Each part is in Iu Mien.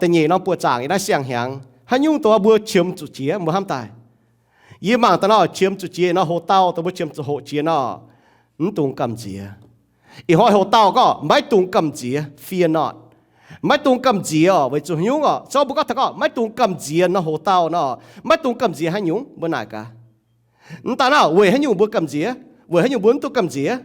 da'nyeic norm buoqc zaangc yiem naaiv siang-hnyangx, haaix nyungc dongh mbuo qiemx zuqc jiex, mbuo hnamv daaih. Yie mangc daaih nor, qiemx zuqc jiex nor, hoc-dauh dongh mbuo qiemx zuqc hoqc jiex nor, mv dungx gamh nziex. Ih hnoi hoc-dauh gorngv maiv dungx gamh nziex, fear not. Maiv dungx gamh nziex oc, weic zuqc haaix nyungc oc? Zorqv mbuo gorngv taux gorngv maiv dungx gamh nziex nor, hoc-dauh nor, maiv dungx gamh nziex haaix nyungc? Mbuo naaic gaax. Mv daan naaiv, weic haaix nyungc mbuo gamh nziex? Weic haaix nyungc mbuo mv dungx gamh nziex?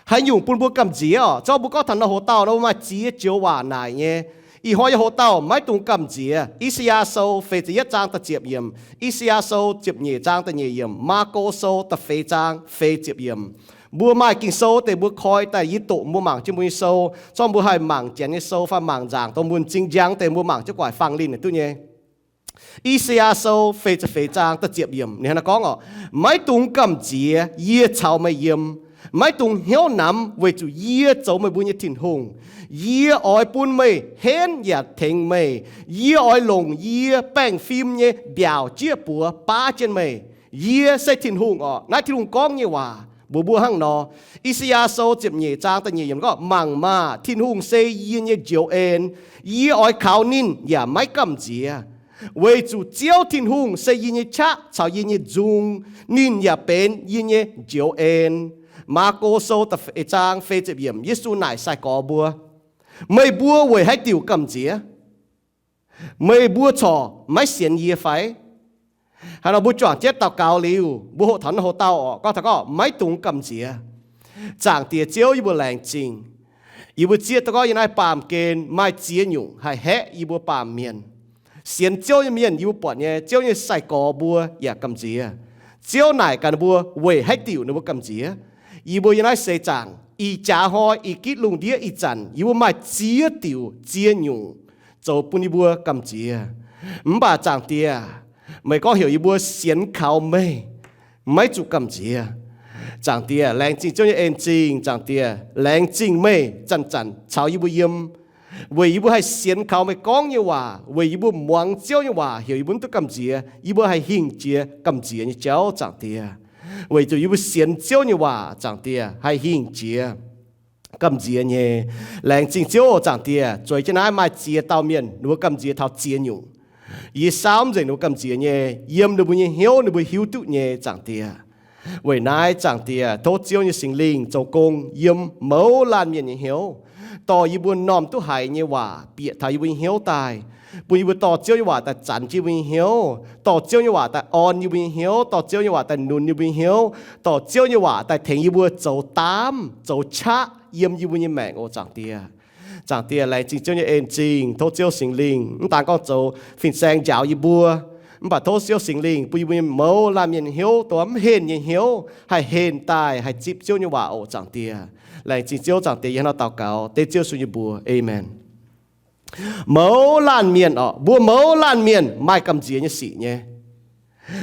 Haaix nyungc bun mbuo gamh nziex oc? Zorqv mbuo gorngv taux nor, hoc-dauh nor, mbuo maaih ziex joux waac naaic nyei. Ih hnoi yiem hoc-dauh maiv dungx gamh nziex. I^saa^yaa Sou feix ziepc yietv zaang da'ziepc yiemc, I^saa^yaa Sou ziepc nyeic zaang da'nyeic yiemc, Maako Sou da'feix zaang feix ziepc yiemc. Mbuo maaih Ging-Sou deix mbuo koi daaih, yie doqc mbuo mangc jienv mbuo nyei sou. Zorqv mbuo haih mangc Janx nyei sou fai mangc nzaangc dongh mbuo m'zing njang deix, mbuo mangc jienv guaic fangx linh duqv nyei. I^saa^yaa Sou feix ziepc feix zaang da'ziepc yiemc ninh hnangv naaiv gorngv oc, maiv dungx gamh nziex yie caux meih yiem. Maiv dungx hnyouv namx weic zuqc yie zoux meih mbuo nyei Tin-Hungh. Yie oix bun meih henv yaac tengx meih. Yie oix longc yie baengh fim nyei mbiaauc jieqv buoz baav jienv meih. Yie se Tin-Hungh oc. Naaiv Tin-Hungh gorngv nyei waac mbuox mbuo hnangv nor. I^saa^yaa Sou ziepc nyeic zaang da'nyeic yiemc gorngv, mangc maah! Tin-Hungh se yie nyei njoux en. Yie oix kaux ninh yaac maiv gamh nziex. Weic zuqc Ziouv Tin-Hungh se yie nyei qaqv caux yie nyei nzung. Ninh yaac benx yie nyei njoux en. Maako Sou da'feix zaang feix ziepc yiemc, Yesu naaic sai-gorx mbuo, meih mbuo weic haaix diuc gamh nziex? Meih mbuo corc maiv sienx yie fai? Haaix nor mbuo juangc jienv daux gaux liuz, mbuo hoqc taux naaiv hoc-dauh oc, gorngv taux gorngv maiv dungx gamh nziex. Zaangc Diex Ziouv, yie mbuo laengz zingh. Yie mbuo zieqv duqv gorngv yiem naaiv baamh gen maaih ziex nyungc haih haeqv yie mbuo baamh mienh. Sienx Ziouv nyei mienh yie mbuo buatc nyei, Ziouv nyei sai-gorx mbuo yaac gamh nziex. Ziouv naaic gaax ninh mbuo weic haaix diuc ninh mbuo gamh nziex. Yie mbuo yiem naaiv seix zaangc ih jaax hnoi, ih gitv lungh ndiev ih zanc, yie mbuo maaih ziex diuc ziex nyungc zoux bun yie mbuo gamh nziex. Mv baac Zaangc Diex, meih gorngv heuc yie mbuo sienx kaux meih, maiv zuqc gamh nziex. Zaangc Diex, laengz zingh Ziouv nyei en-zingh. Zaangc Diex, laengz zingh meih zanc-zanc caux yie mbuo yiem, weic yie mbuo haih sienx kaux meih gorngv nyei waac, weic yie mbuo muangx Ziouv nyei waac heuc yie mbuo mv duqv gamh nziex, yie mbuo haih hingh jiex gamh nziex nyei jauv, Zaangc Diex. Weic zuqc yie mbuo sienx Ziouv nyei waac, Zaangc Diex, haih hingh jiex gamh nziex nyei. Laengz zingh Ziouv oc, Zaangc Diex. Zueiz jienv naaiv maaih ziex dauh mienh ninh mbuo gamh nziex taux ziex nyungc. Yie saauv mv nzengc ninh mbuo gamh nziex nyei. Yiem ninh mbuo nyei hnyouv ninh mbuo hiuv duqv nyei, Zaangc Diex. Weic naaiv, Zaangc Diex, tov Ziouv nyei Singx Lingh zoux gong yiem mouz laanh mienh nyei hnyouv, dorh yie mbuo m'normh duqv haiz nyei waac bieqc taux yie mbuo nyei hnyouv daaih, bun yie mbuo dorh Ziouv nyei waac daaih zanc jienv yie mbuo nyei hnyouv, dorh Ziouv nyei waac daaih orn yie mbuo nyei hnyouv, dorh Ziouv nyei waac daaih nunz yie mbuo nyei hnyouv, dorh Ziouv nyei waac daaih tengx yie mbuo zoux daamv, zoux qaqv yiem yie mbuo nyei maengc oc, Zaangc Diex. Zaangc Diex, laengz zingh Ziouv nyei en-zingh. Tov Ziouv Singx Lingh mv daan gorngv zoux fin-saeng njaaux yie mbuo, mv baac tov Ziouv Singx Lingh bun yie mbuo nyei mouz laanh mienh hnyouv, dongh mv henh nyei hnyouv, haih henh daaih haih zipv Ziouv nyei waac oc, Zaangc Diex. Laengz zingh Ziouv, Zaangc Diex. Yie hnangv nor daux gaux dengv Ziouv Yesu nyei mbuox, aamen. Mouz laanh mienh oc, mbuo mouz laanh mienh maaih gamh nziex nyei sic nyei.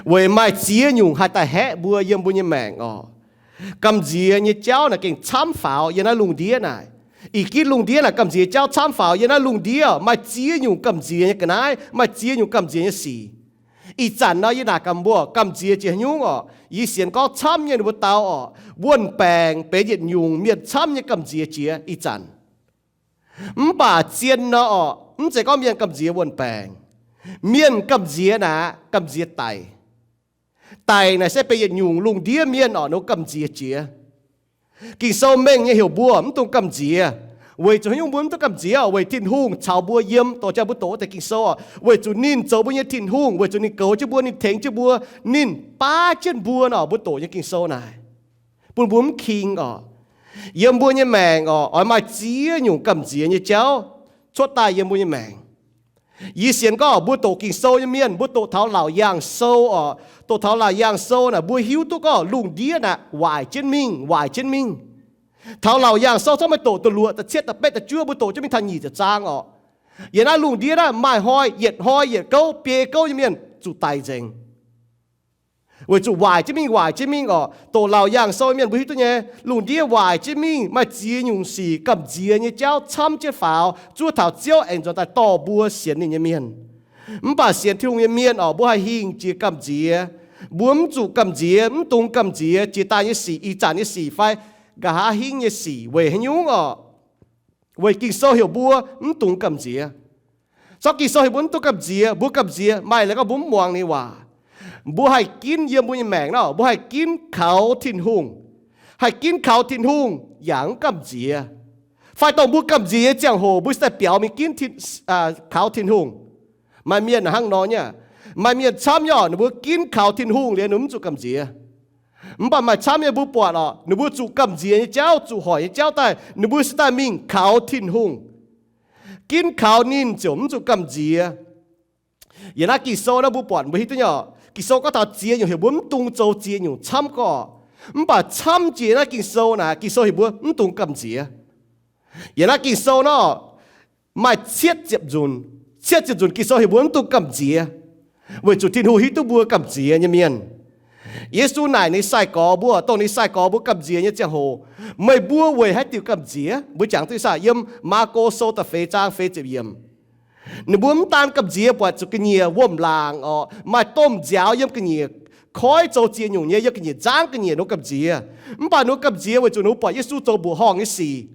Weic maaih ziex nyungc haih daaih haeqv mbuo yiem mbuo nyei maengc oc. Gamh nziex nyei jauv naaic gengh camv faaux yiem naaiv lungh ndiev naaic. Ih gitv lungh ndiev naaic gamh nziex jauv camv faaux. Yiem naaiv lungh ndiev maaih ziex nyungc gamh nziex nyei ga'naaiv, maaih ziex nyungc gamh nziex nyei sic. Ih zanc nor yie naaic gaax mbuo, gamh nziex jiex haaix nyungc oc? Yie sienx gorngv camv nyei ninh mbuo dau oc, wuon-baengc benx yietc nyungc mienh camv nyei gamh nziex jiex ih zanc. Mv baac zien nor oc, mv zeiz gorngv mienh gamh nziex wuon-baengc. Mienh gamh nziex naaic gamh nziex daic. Daic naaic se benx yietc nyungc lungh ndiev mienh oc, ninh mbuo gamh nziex jiex. Ging-Sou mengh nyei heuc mbuo mv dungx gamh nziex. Weic zuqc haaix nyungc mbuo mv dungx gamh nziex? Weic Tin-Hungh caux mbuo yiem, dorh jaa mbuo doqc wuov deix Ging-Sou oc. Weic zuqc ninh zoux mbuo nyei Tin-Hungh, weic zuqc ninh goux jienv mbuo, ninh tengx jienv mbuo, ninh baav jienv mbuo nor, mbuo doqc nyei Ging-Sou naaic, bun mbuo mv king oc. Yiem mbuo nyei maengc oc, oix maaih ziex nyungc gamh nziex nyei jauv cuotv daaih yiem mbuo nyei maengc. Yie sienx gorngv mbuo doqc Ging-Sou nyei mienh, mbuo doqc taux Laauc Yaangh Sou oc, doqc taux Laauc Yaangh Sou naaic, mbuo hiuv duqv gorngv lungh ndiev naaic waaic jienv mingh, waaic jienv mingh. Taux Laauc Yaangh Sou corc maiv doqc da'luoqc, da'cietv, da'betv, da'juov, mbuo doqc jienv mingh taux nyic ziepc zaang oc. Yiem naaiv lungh ndiev naaiv maaih hnoi, yietc hnoi yietc gouv, biei gouv nyei mienh zuqc daic nzengc. Weic zuqc waaic jienv mingh, waaic jienv mingh oc. Doqc Laauc Yaangh Sou mienh mbuo hiuv duqv nyei, lungh ndiev waaic jienv mingh, maaih ziex nyungc sic gamh nziex nyei jauv camv jienv faaux, zuov taux Ziouv aengx nzuonx daaih dorh mbuo sienx ninh nyei mienh. Mv baac sienx Tin-Hungh nyei mienh oc, mbuo haih hingh jiex gamh nziex. Mbuo mv zuqc gamh nziex, mv dungx gamh nziex jiex daaih nyei sic, ih zanc nyei sic fai nqa'haav hingv nyei sic. Weic haaix nyungc oc? Weic Ging-Sou heuc mbuo mv dungx gamh nziex. Sorng Ging-Sou heuc mbuo mv dungx gamh nziex, mbuo gamh nziex maaih leiz gorngv mbuo mv muangx ninh nyei waac. Mbuo haih ginv yiem mbuo nyei maengc nor, mbuo haih ginv kaux Tin-Hungh. Haih ginv kaux Tin-Hungh yaac mv gamh nziex. Fai dongh mbuo gamh nziex nyei ziangh hoc mbuo se daaih biaux mingh ginv, kaux Tin-Hungh. Maaih mienh hnangv nor nyei. Maaih mienh camv nyei, ninh mbuo ginv kaux Tin-Hungh liuz ninh mv zuqc gamh nziex. Mv baac maaih camv nyei mbuo buatc oc, ninh mbuo zuqc gamh nziex nyei jauv, zuqc hoic nyei jauv daaih, ninh mbuo se daaih mingh kaux Tin-Hungh. Ginv kaux ninh ziouc mv zuqc gamh nziex. Yiem naaiv Ging-Sou naaiv mbuo buatc mbuo hiuv duqv nyei, Ging-Sou gorngv taux ziex nyungc heuc mbuo mv dungx zoux ziex nyungc camv gorqv. Mv baac camv jiex naaiv Ging-Sou naaic, Ging-Sou heuc mbuo mv dungx gamh nziex. Yiem naaiv Ging-Sou nor, maaih cietv ziepc nzunc. Cietv ziepc nzunc Ging-Sou heuc mbuo mv dungx gamh nziex, weic zuqc Tin-Hungh hiuv duqv mbuo gamh nziex nyei mienh. Yesu naaic ninh sai-gorx mbuo, dongh ninh sai-gorx mbuo gamh nziex nyei ziangh hoc, meih mbuo weic haaix diuc gamh nziex? Mbuo jangx duqv saah yiem Maako Sou da'feix zaang feix ziepc yiemc. Ninh mbuo mv daan gamh nziex buatc zuqc ga'nyiec wuom-laangc orqc, maaih domh nziaaux yiem ga'nyiec koiv zoux ziex nyungc nyei, yiem ga'nyiec nzangv ga'nyiec ninh mbuo gamh nziex. Mv baac ninh mbuo gamh nziex weic zuqc ninh mbuo buatc Yesu zoux mbuoqc horngh nyei sic.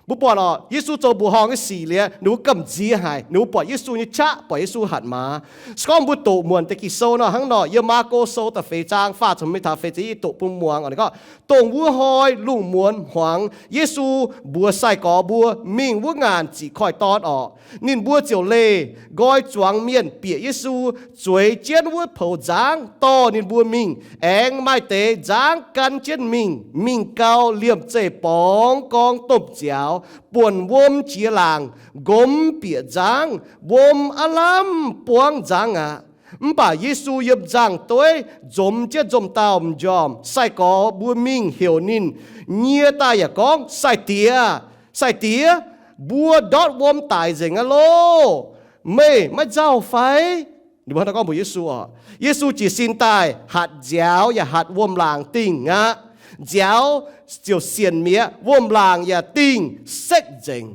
Mbuo buatc orqc, Yesu zoux mbuoqc horngh nyei sic liuz, ninh mbuo gamh nziex haic. Ninh mbuo buatc Yesu nyei qaqv, buatc Yesu hatc maaz. Se gorngv mbuo doqc muonc deix Ging-Sou nor hnangv nor, yiem Maako Sou da'feix zaang faah ziepc hmz mingh taux feix ziepc yietv, doqc bun muangx oc. Ninh gorngv, dongh wuov hnoi lungh muonz hmuangx, Yesu mbuox sai-gorx mbuo mingh wuov ngaanc ziqc koiv-dorn orqc. Ninh mbuo ziouc leih nqoi zuangx mienh bieqc Yesu zueiz jienv wuov poux nzangv dorh ninh mbuo mingh. Aengx maaih deix nzangv gan jienv mingh. Mingh gau, liemh zeih borngz gorngv domh nziaaux buonc wuom jiex laangc, nqomz bieqc nzangv. Wuom aav lamh buangv nzangv aqv. Mv baac Yesu yiem nzangv-dueiv nzomz jienv nzomz-daauh m'njormh. Sai-gorx mbuo mingh heuc ninh. Nyie daaih yaac gorngv, Sai-Diex, Sai-Diex, mbuo ndortv wuom daic nzengc aqv loh. Meih maiv nzauh fai? Ninh mbuo hnangv naaiv gorngv mbuox Yesu oc. Yesu jiez sin daaih hatc nziaaux yaac hatc wuom-laangc dingh aqv. Nziaaux ziouc sienc mi'aqv, wuom-laangc yaac dingh sekv nzengc.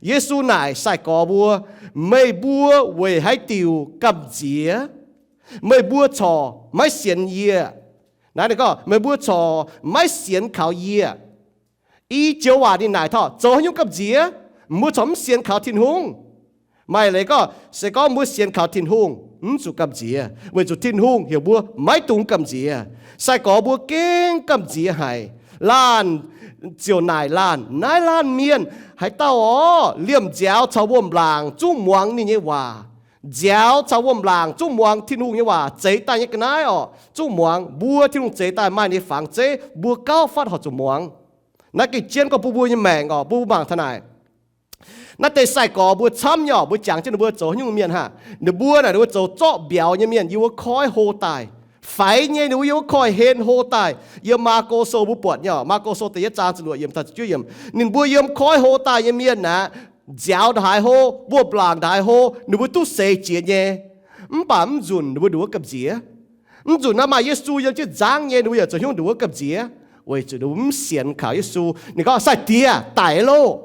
Yesu naaic sai-gorx mbuo, Meih mbuo weic haaix diuc gamh nziex? Meih mbuo corc maiv sienx yie? Naaiv ninh gorngv, Meih mbuo corc maiv sienx kaux yie? I joux waac ninh naaic taux zoux haaix nyungc gamh nziex? Mbuo corc mv sienx kaux Tin-Hungh. Maaih leiz gorngv, se gorngv mbuo sienx kaux Tin-Hungh, mv zuqc gamh nziex, weic zuqc Tin-Hungh heuc mbuo maiv dungx gamh nziex. Sai-gorx mbuo gengh gamh nziex haic. Laanh ziouc naaic laanh, Naaiv laanh mienh haaix dauh orqc, liemh nziaaux caux wuom-laangc zungv muangx ninh nyei waac? Nziaaux caux wuom-laangc zungv muangx Tin-Hungh nyei waac zeix daaih nyei ga'naaiv orqc, zungv muangx. Mbuo Tin-Hungh zeix daaih maaih ninh nyei fangx zeiv, mbuo gauh fatv horpc zuqc muangx. Naaiv gengh jienv gorngv bun mbuo nyei maengc orqc, bun mbuo mangc taux naaic. Naaiv deix sai-gorx mbuo camv nyei orqc, mbuo jangx jienv ninh mbuo zoux haaix nyungc mienh haah? Ninh mbuo naaic, ninh mbuo zoux zorqv mbiauz nyei mienh, yiem wuov koiv hlo daaih. Faix nyei ninh mbuo yiem wuov koiv hen hlo daaih. Yiem Maako Sou mbuo buatc nyei orqc, Maako Sou da'yietv zaang ziepc luoqc yiemc taux ziepc juov yiemc. Ninh mbuo yiem koiv hlo daaih nyei mienh aqv, nziaaux ndongc haaix hlo, wuom-laangc ndongc haaix hlo, ninh mbuo duqv seix jiex nyei. Mv baac mv nzunc ninh mbuo ndongc wuov gamh nziex. Mv nzunc naaiv maaih Yesu yiem jienv nzangv nyei, ninh mbuo yaac zoux haaix nyungc ndongc wuov gamh nziex, weic zuqc ninh mbuo mv sienx kaux Yesu. Ninh gorngv, Sai-Diex, daic loh.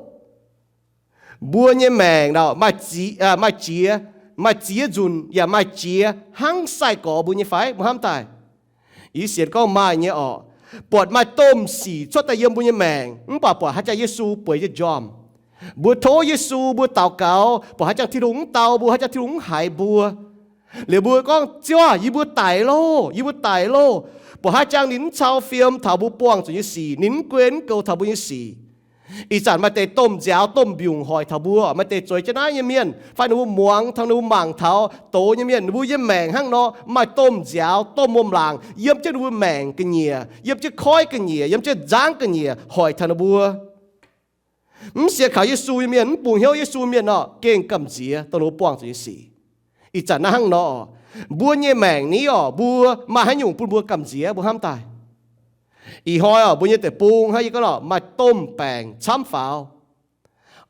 Mbuo nyei maengc nor, maaih zi-, maaih jiex, maaih ziex nzunc yaac maaih jiex hnangv sai-gorx mbuo nyei fai? Mbuo hnamv daaih. Yie sienx gorngv maaih nyei orqc. Buatc maaih domh sic cuotv daaih yiem mbuo nyei maengc, mv baac buatc haaix jangx Yesu bueix jienv njormh. Mbuo tov Yesu, mbuo daux gaux, buatc haaix jangx Tin-Hungh mv dau mbuo, haaix jangx Tin-Hungh mv haiz mbuo. Liuz mbuo gorngv, Ziouv aah, yie mbuo daic loh, yie mbuo daic loh. Buatc haaix jangx ninh mv cau fiem taux mbuo buangh zuqc nyei sic, ninh mv guen mv goux taux mbuo nyei sic. Ih zanc maaih deix domh nziaaux domh mbiungc hoic taux mbuo, maaih deix zueiz jienv naaiv nyei mienh, fai ninh mbuo muangx taux, ninh mbuo mangc taux doz nyei mienh, ninh mbuo yiem maengc hnangv nor, maaih domh nziaaux domh wuom-laangc yiem jienv ninh mbuo maengc ga'nyiec, yiem jienv koiv ga'nyiec, yiem jienv nzangv ga'nyiec hoic taux ninh mbuo. Mv sienx kaux Yesu nyei mienh, mv bungx hnyouv Yesu mienh nor, gengh gamh nziex dongh ninh mbuo buangh zuqc nyei sic. Ih zanc naaiv hnangv nor, mbuo nyei maengc ni orqc, mbuo maaih haaix nyungc bun mbuo gamh nziex, mbuo hnamv daaih? Ih hnoi orqc, mbuo nyei deic-bung hnangv yie gorngv lorqc, maaih domh baengc camv faaux.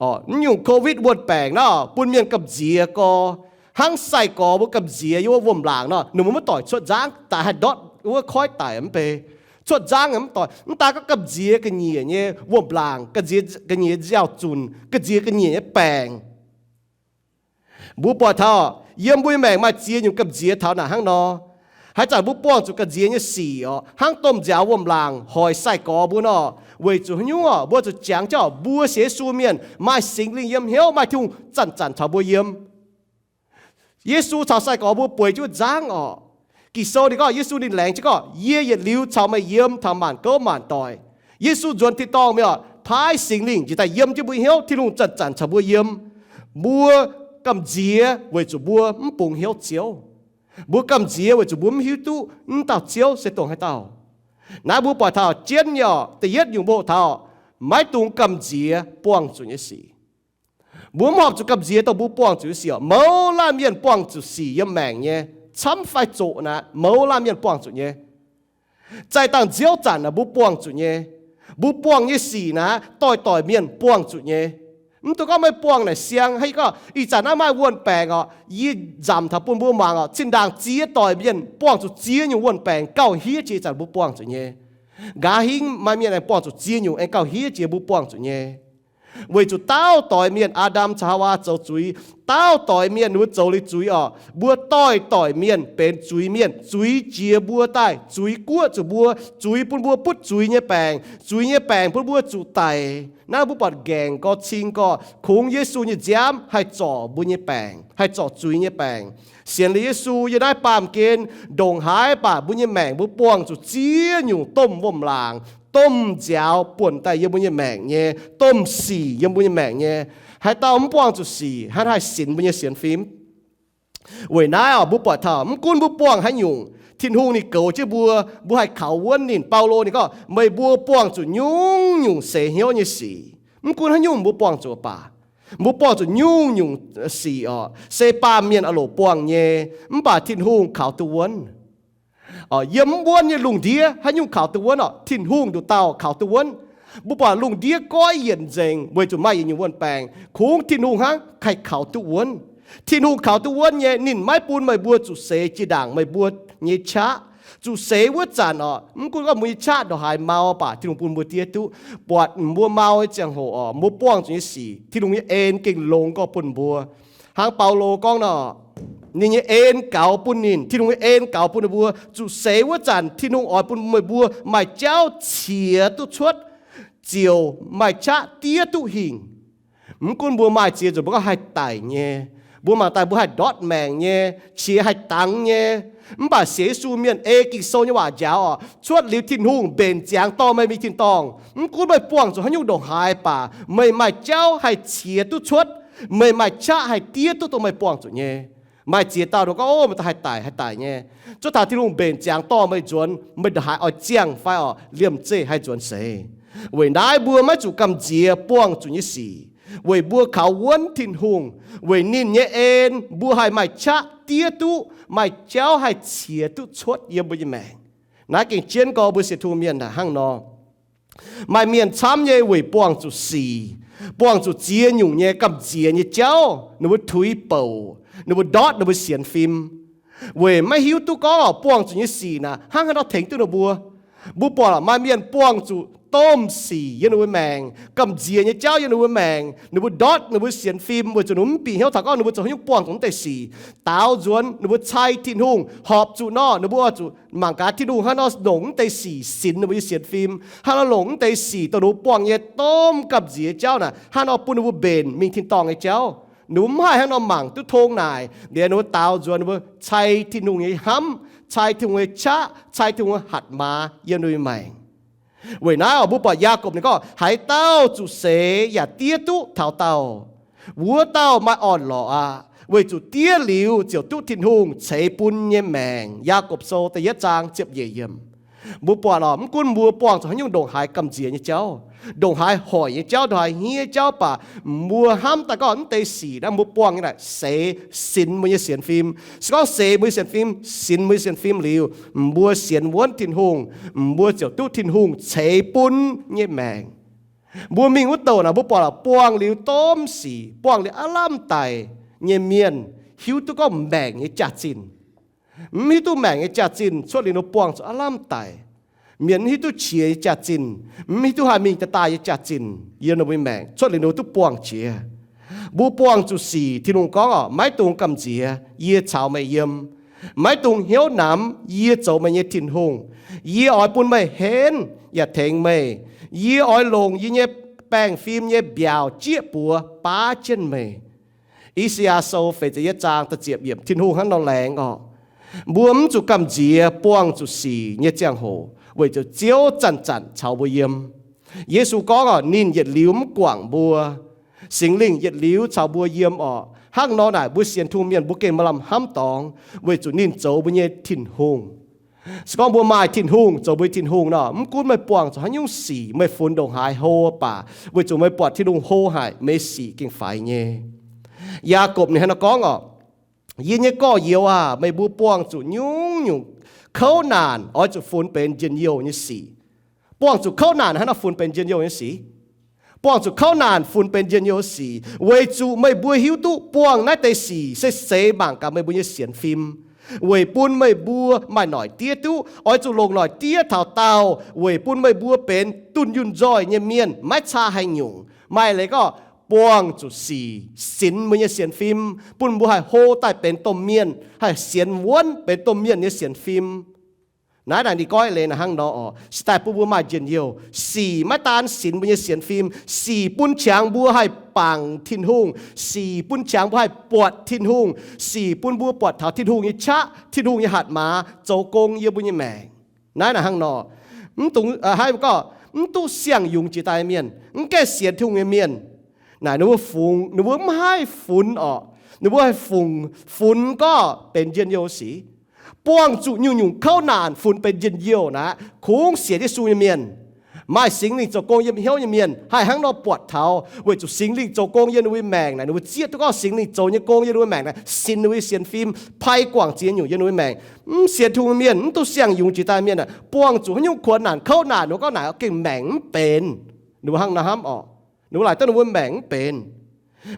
Orqc, mv nyungc Covid wuon-baengc naaiv orqc, bun mienh gamh nziex gorx, hnangv sai-gorx mbuo gamh nziex yiem wuov wuom-laangc nor, ninh mbuo maiv doic cuotv nzangv, daaih haih ndortv wuov koiv daic mv bei. Cuotv nzangv mv doic, mv daan gorngv gamh nziex ga'nyiec nyei wuom-laangc, gamh nziex ga'nyiec nziaaux-zunc, gamh nziex ga'nyiec nyei baengc. Mbuo buatc taux yiem mbuo nyei maengc maaih ziex nyungc gamh nziex taux naaic hnangv nor. Haaix zanc mbuo buangh zuqc gamh nziex nyei sic orqc, hnangv domh nziaaux wuom-laangc hoic sai-gorx mbuo nor, weic zuqc haaix nyungc orqc? Mbuo zuqc jangx jienv orqc, mbuo sienx Yesu mienh maaih Singx Lingh yiem hnyouv, maaih Tin-Hungh zanc-zanc caux mbuo yiem. Yesu caux sai-gorx mbuo bueix jienv wuov nzangv orqc, Ging-Sou ninh gorngv, Yesu ninh laengz jienv gorngv, Yie yietc liuz caux meih yiem taux maanc gouv maanc doic. Yesu nzuonx tin-dorngh mingh orqc, paaiv Singx Lingh njiec daaih yiem jienv mbuo hnyouv. Tin-Hungh zanc-zanc caux mbuo yiem. Mbuo gamh nziex weic zuqc mbuo mv bungx hnyouv Ziouv. Mbuo gamh nziex weic zuqc mbuo mv hiuv duqv mv dauh Ziouv se dongh haaix dauh. Naaiv mbuo buatc taux jienv nyei orqc, da'yietv nyungc mbuo taux maiv dungx gamh nziex buangh zuqc nyei sic. Mbuo mv horpc zuqc gamh nziex dongh mbuo buangh zuqc nyei sic orqc. Mouz laanh mienh buangh zuqc sic yiem maengc nyei, camv fai zoqc naaic, mouz laanh mienh buangh zuqc nyei. Zaih dangh nziouv zanc naaic mbuo buangh zuqc nyei. Mbuo buangh nyei sic naaic doix-doix mienh buangh zuqc nyei. Mv dungx gorngv meih buangh naaic siang, haaix gorngv ih zanc naaiv maaih wuon-baengc orqc, yie nzamc taux bun mbuo muangx orqc, zinh ndaangc ziex doix mienh buangh zuqc ziex nyungc wuon-baengc gauh hiev jiex ih zanc mbuo buangh zuqc nyei. Nqa'haav hingv maaih mienh aengx buangh zuqc ziex nyungc aengx gauh hiev jiex mbuo buangh zuqc nyei. Weic zuqc dauh doix mienh, Aa^ndam caux Haawaa zoux zuiz, dauh doix mienh ninh mbuo zoux liuz zuiz orqc, mbuo doix-doix mienh benx zuiz-mienh, zuiz jiex mbuo daaih, zuiz guoqv zuqc mbuo, zuiz bun mbuo butv zuiz nyei baengc, zuiz nyei baengc bun mbuo zuqc daic. Naaiv mbuo buatc nqaengc gorx cing gorx, kungx Yesu nyei nziaamv haih zorc mbuo nyei baengc, haih zorc zuiz nyei baengc. Sienx liuz Yesu yiem naaiv baamh gen ndongc haaix baac mbuo nyei maengc mbuo buangh zuqc ziex nyungc domh wuom-laangc, domh nziaaux buonc daaih yiem mbuo nyei maengc nyei, domh sic yiem mbuo nyei maengc nyei. Haaix dauh mv buangh zuqc sic, hnangv haih sinx mbuo nyei sienx fim. Weic naaiv orqc, mbuo buatc taux mv gunv mbuo buangh haaix nyungc, Tin-Hungh ninh goux jienv mbuo, mbuo haih kaux wuonv ninh. Baulo ninh gorngv, meih mbuo buangh zuqc nyungc-nyungc seix hnyouv nyei sic. Mv gunv haaix nyungc mbuo buangh zuqc baac, mbuo buangh zuqc nyungc-nyungc sic orqc, se baamh mienh oix loc buangh nyei, mv baac Tin-Hungh kaux duqv wuonv. Yiem mv wuonv nyei lungh ndiev haaix nyungc kaux duqv wuonv orqc? Tin-Hungh nduqc dauh kaux duqv wuonv. Mbuo buatc lungh ndiev goiv yienc nzengc weic zuqc maaih yietc nyungc wuon-baengx, kungx Tin-Hungh hnangv haih kaux duqv wuonv. Tin-Hungh kaux duqv wuonv nyei, ninh maiv bun meih mbuo zuqc seix jiex ndaangc meih mbuo nyei qaqv. Zuqc seix wuov zanc orqc, mv gunv gorngv mbuo nyei qaqv ndongc haaix mau baac Tin-Hungh bun mbuo diev duqv. Buatc mbuo mau nyei ziangh hoc orqc, mbuo buangh zuqc nyei sic, Tin-Hungh nyei en gengh longx gorqv bun mbuo. Hnangv Baulo gorngv nor, ninh nyei en gaux bun ninh, Tin-Hungh nyei en gaux bun ninh mbuo. Zuqc seix wuov zanc Tin-Hungh oix bun meih mbuo maaih jauv ciex duqv cuotv, ziouc maaih qaqv diev duqv hingh. Mv gunv mbuo maaih ziex nzunc mbuo gorngv haih daic nyei, mbuo mangc daaih mbuo haih ndortv maengc nyei, qiex haih dangx nyei. Mv baac sienx Yesu mienh ei Ging-Sou nyei waac njaaux orqc, cuotv liuz Tin-Hungh mbenc ziangx dorh meih mingh tin-dorngh. Mv gunv meih buangh zuqc haaix nyungc ndongc haaix baac meih maaih jauv haih ciex duqv cuotv, meih maaih qaqv haih diev duqv dongh meih buangh zuqc nyei. Maaih ziex dauh nor gorngv, o, meih daaih haih daic, haih daic nyei. Cuotv taux Tin-Hungh mbenc ziangx dorh meih nzuonx, meih ndongc haaix oix ziangh fai orqc, liemh zeih haih nzuonx seix. Weic naaiv mbuo maiv zuqc gamh nziex buangh zuqc nyei sic, weic mbuo kaux wuonv Tin-Hungh, weic ninh nyei en mbuo haih maaih qaqv diev duqv, maaih jauv haih ciex duqv cuotv yiem mbuo nyei maengc. Naaiv gengh jienv gorx mbuo sienx Tin-Hungh mienh hnangv nor. Maaih mienh camv nyei weic buangh zuqc sic, buangh zuqc ziex nyungc nyei gamh nziex nyei jauv, ninh mbuo tuix bouc, ninh mbuo ndortv ninh mbuo sienx fim, weic maiv hiuv duqv gorngv orqc, buangh zuqc nyei sic naaic hnangv haaix nor tengx duqv ninh mbuo. Mbuo buatc maaih mienh buangh zuqc domh sic yiem ninh mbuo maengc, gamh nziex nyei jauv yiem ninh mbuo maengc, ninh mbuo ndortv ninh mbuo sienx fim weic zuqc ninh mbuo mv bieqc hnyouv taux gorngv ninh mbuo zoux haaix nyungc buangh zuqc mv deix sic. Daaux nzuonx ninh mbuo cai Tin-Hungh, horpc zuqc nor ninh mbuo oix zuqc mangc gaax Tin-Hungh hnangv haaix nor longc mv deix sic sinx ninh mbuo nyei sienx fim, hnangv haaix nor longc mv deix sic dongh ninh mbuo buangh nyei domh gamh nziex nyei jauv naaic hnangv haaix nor bun ninh mbuo mbenc mingh tin-dorngh nyei jauv. Ninh mbuo mv haih hnangv haaix nor mangc duqv tong naaic. Liuz ninh mbuo daaux nzuonx ninh mbuo cai Tin-Hungh nyei hnamv, cai Tin-Hungh nyei qaqv, cai Tin-Hungh nyei hatc maaz yiem ninh mbuo nyei maengc. Weic naaiv orqc, mbuo buatc Yaagorpc ninh gorngv, haaix dauh zuqc seix yaac diev duqv taux daauh, wuov dauh maaih orn-lorqc aqv. Weic zuqc diev liuz ziouc duqv Tin-Hungh ceix bun nyei maengc. Yaagorpc Sou da'yietv zaang ziepc nyeic yiemc. Mbuo buatc orqc, mv gunv mbuo buangh zuqc haaix nyungc ndongc haaix gamh nziex nyei jauv, ndongc haaix hoic nyei jauv, ndongc haaix hniev jauv baac, mbuo hnamv daaih gorngv mv deix sic naaiv mbuo buangh nyei naaic seix sinx mbuo nyei sienx fim. Se gorngv seix mbuo nyei sienx fim, sinx mbuo nyei sienx fim liuz, mbuo sienx wuonv Tin-Hungh, mbuo ziouc duqv Tin-Hungh ceix bun nyei maengc. Mbuo mingh wuov douc naaic mbuo buatc buangh liuz domh sic, buangh liuz aav lamh daic nyei mienh hiuv duqv gorngv maengc nyei jaax-zinh. Mv hiuv duqv maengc nyei jaax-zinh cuotv liuz ninh mbuo buangh zuqc aav lamh daic. Mienh mv hiuv duqv qiex nyei jaax-zinh, mv hiuv duqv haih mingh daaih daaih nyei jaax-zinh yiem ninh mbuo nyei maengc cuotv liuz ninh mbuo duqv buangh jiex. Mbuo buangh zuqc sic, Tin-Hungh gorngv orqc, maiv dungx gamh nziex, yie caux meih yiem. Maiv dungx hnyouv namx, yie zoux meih nyei Tin-Hungh. Yie oix bun meih henv yaac tengx meih. Yie oix longc yie nyei baengh fim nyei mbiaauc jieqv buoz baav jienv meih. I^saa^yaa Sou feix ziepc yietv zaang da'ziepc yiemc, Tin-Hungh hnangv nor laengz orqc, mbuo mv zuqc gamh nziex buangh zuqc sic nyei ziangh hoc, weic zuqc Ziouv zanc-zanc caux mbuo yiem. Yesu gorngv orqc, ninh yietc liuz mv guangc mbuo. Singx Lingh yietc liuz caux mbuo yiem orqc. Hnangv nor naaic, mbuo sienx Tin-Hungh mienh mbuo gengh maaih lamh hnamv dorngx, weic zuqc ninh zoux mbuo nyei Tin-Hungh. Se gorngv mbuo maaih Tin-Hungh zoux mbuo nyei Tin-Hungh nor, mv gunv meih buangh zuqc haaix nyungc sic, meih funx ndongc haaix hlo baac, weic zuqc meih buatc Tin-Hungh hlo haic, meih sic gengh faix nyei. Yaagorpc ninh hnangv nor gorngv orqc, Yie nyei gorx-youz aah, meih mbuo buangh zuqc nyungc-nyungc kouv naanc oix zuqc funx benx njien-youh nyei sic. Buangh zuqc kouv naanc hnangv nor funx benx njien-youh nyei sic. Buangh zuqc kouv naanc funx benx njien-youh sic, weic zuqc meih mbuo hiuv duqv buangh naaiv deix sic se seix mangc gaax meih mbuo nyei sienx fim, weic bun meih mbuo maaih noic diev duqv. Oix zuqc longc noic diev taux daauh, weic bun meih mbuo benx dunh yunh nzoih nyei mienh, maiv caa haaix nyungc. Maaih leiz gorngv buangh zuqc sic sinx mbuo nyei sienx fim, bun mbuo haih hlo daaih benx domh mienh, haih sienx wuonv benx domh mienh nyei sienx fim. Naaiv naaic ninh goiv leiz naaic hnangv nor orqc, se daaih bun mbuo maaih njien-youh. Sic maiv daan sinx mbuo nyei sienx fim, sic bun qangx mbuo haih bangc Tin-Hungh, sic bun qangx mbuo haih buatc Tin-Hungh, sic bun mbuo buatc taux Tin-Hungh nyei qaqv, Tin-Hungh nyei hatc maaz zoux gong yiem mbuo nyei maengc. Naaiv naaic hnangv nor, mv dungx, aa, hnangv gorngv mv duqv siang-yungz jiex daaih mienh, mv gaengh sienx Tin-Hungh nyei mienh, naaic ninh mbuo fungx, ninh mbuo mv haih funx orqc. Ninh mbuo haih fungx, funx gorngv benx njien-youh sic. Buangh zuqc nyungc-nyungc kouv naanc funx benx njien-youh naaic, kungx sienx Yesu nyei mienh, maaih Singx Lingh zoux gong yiem hnyouv nyei mienh haih hnangv nor buatc taux, weic zuqc Singx Lingh zoux gong yiem ninh mbuo maengc naaic, ninh mbuo zieqv duqv gorngv Singx Lingh zoux nyei gong yiem ninh mbuo maengc naaic, sinx ninh mbuo nyei sienx fim, pai guangc ziex nyungc yiem ninh mbuo maengc. Mv sienx Tin-Hungh mienh, mv duqv siang-yungz jiex daaih mienh aah, buangh zuqc haaix nyungc kuonx naanc kouv naanc, ninh mbuo gorngv naaic gengh maengc mv benx. Ninh mbuo hnangv nor hnamv orqc. Ninh mbuo laaic duqv ninh mbuo maengc mv benx.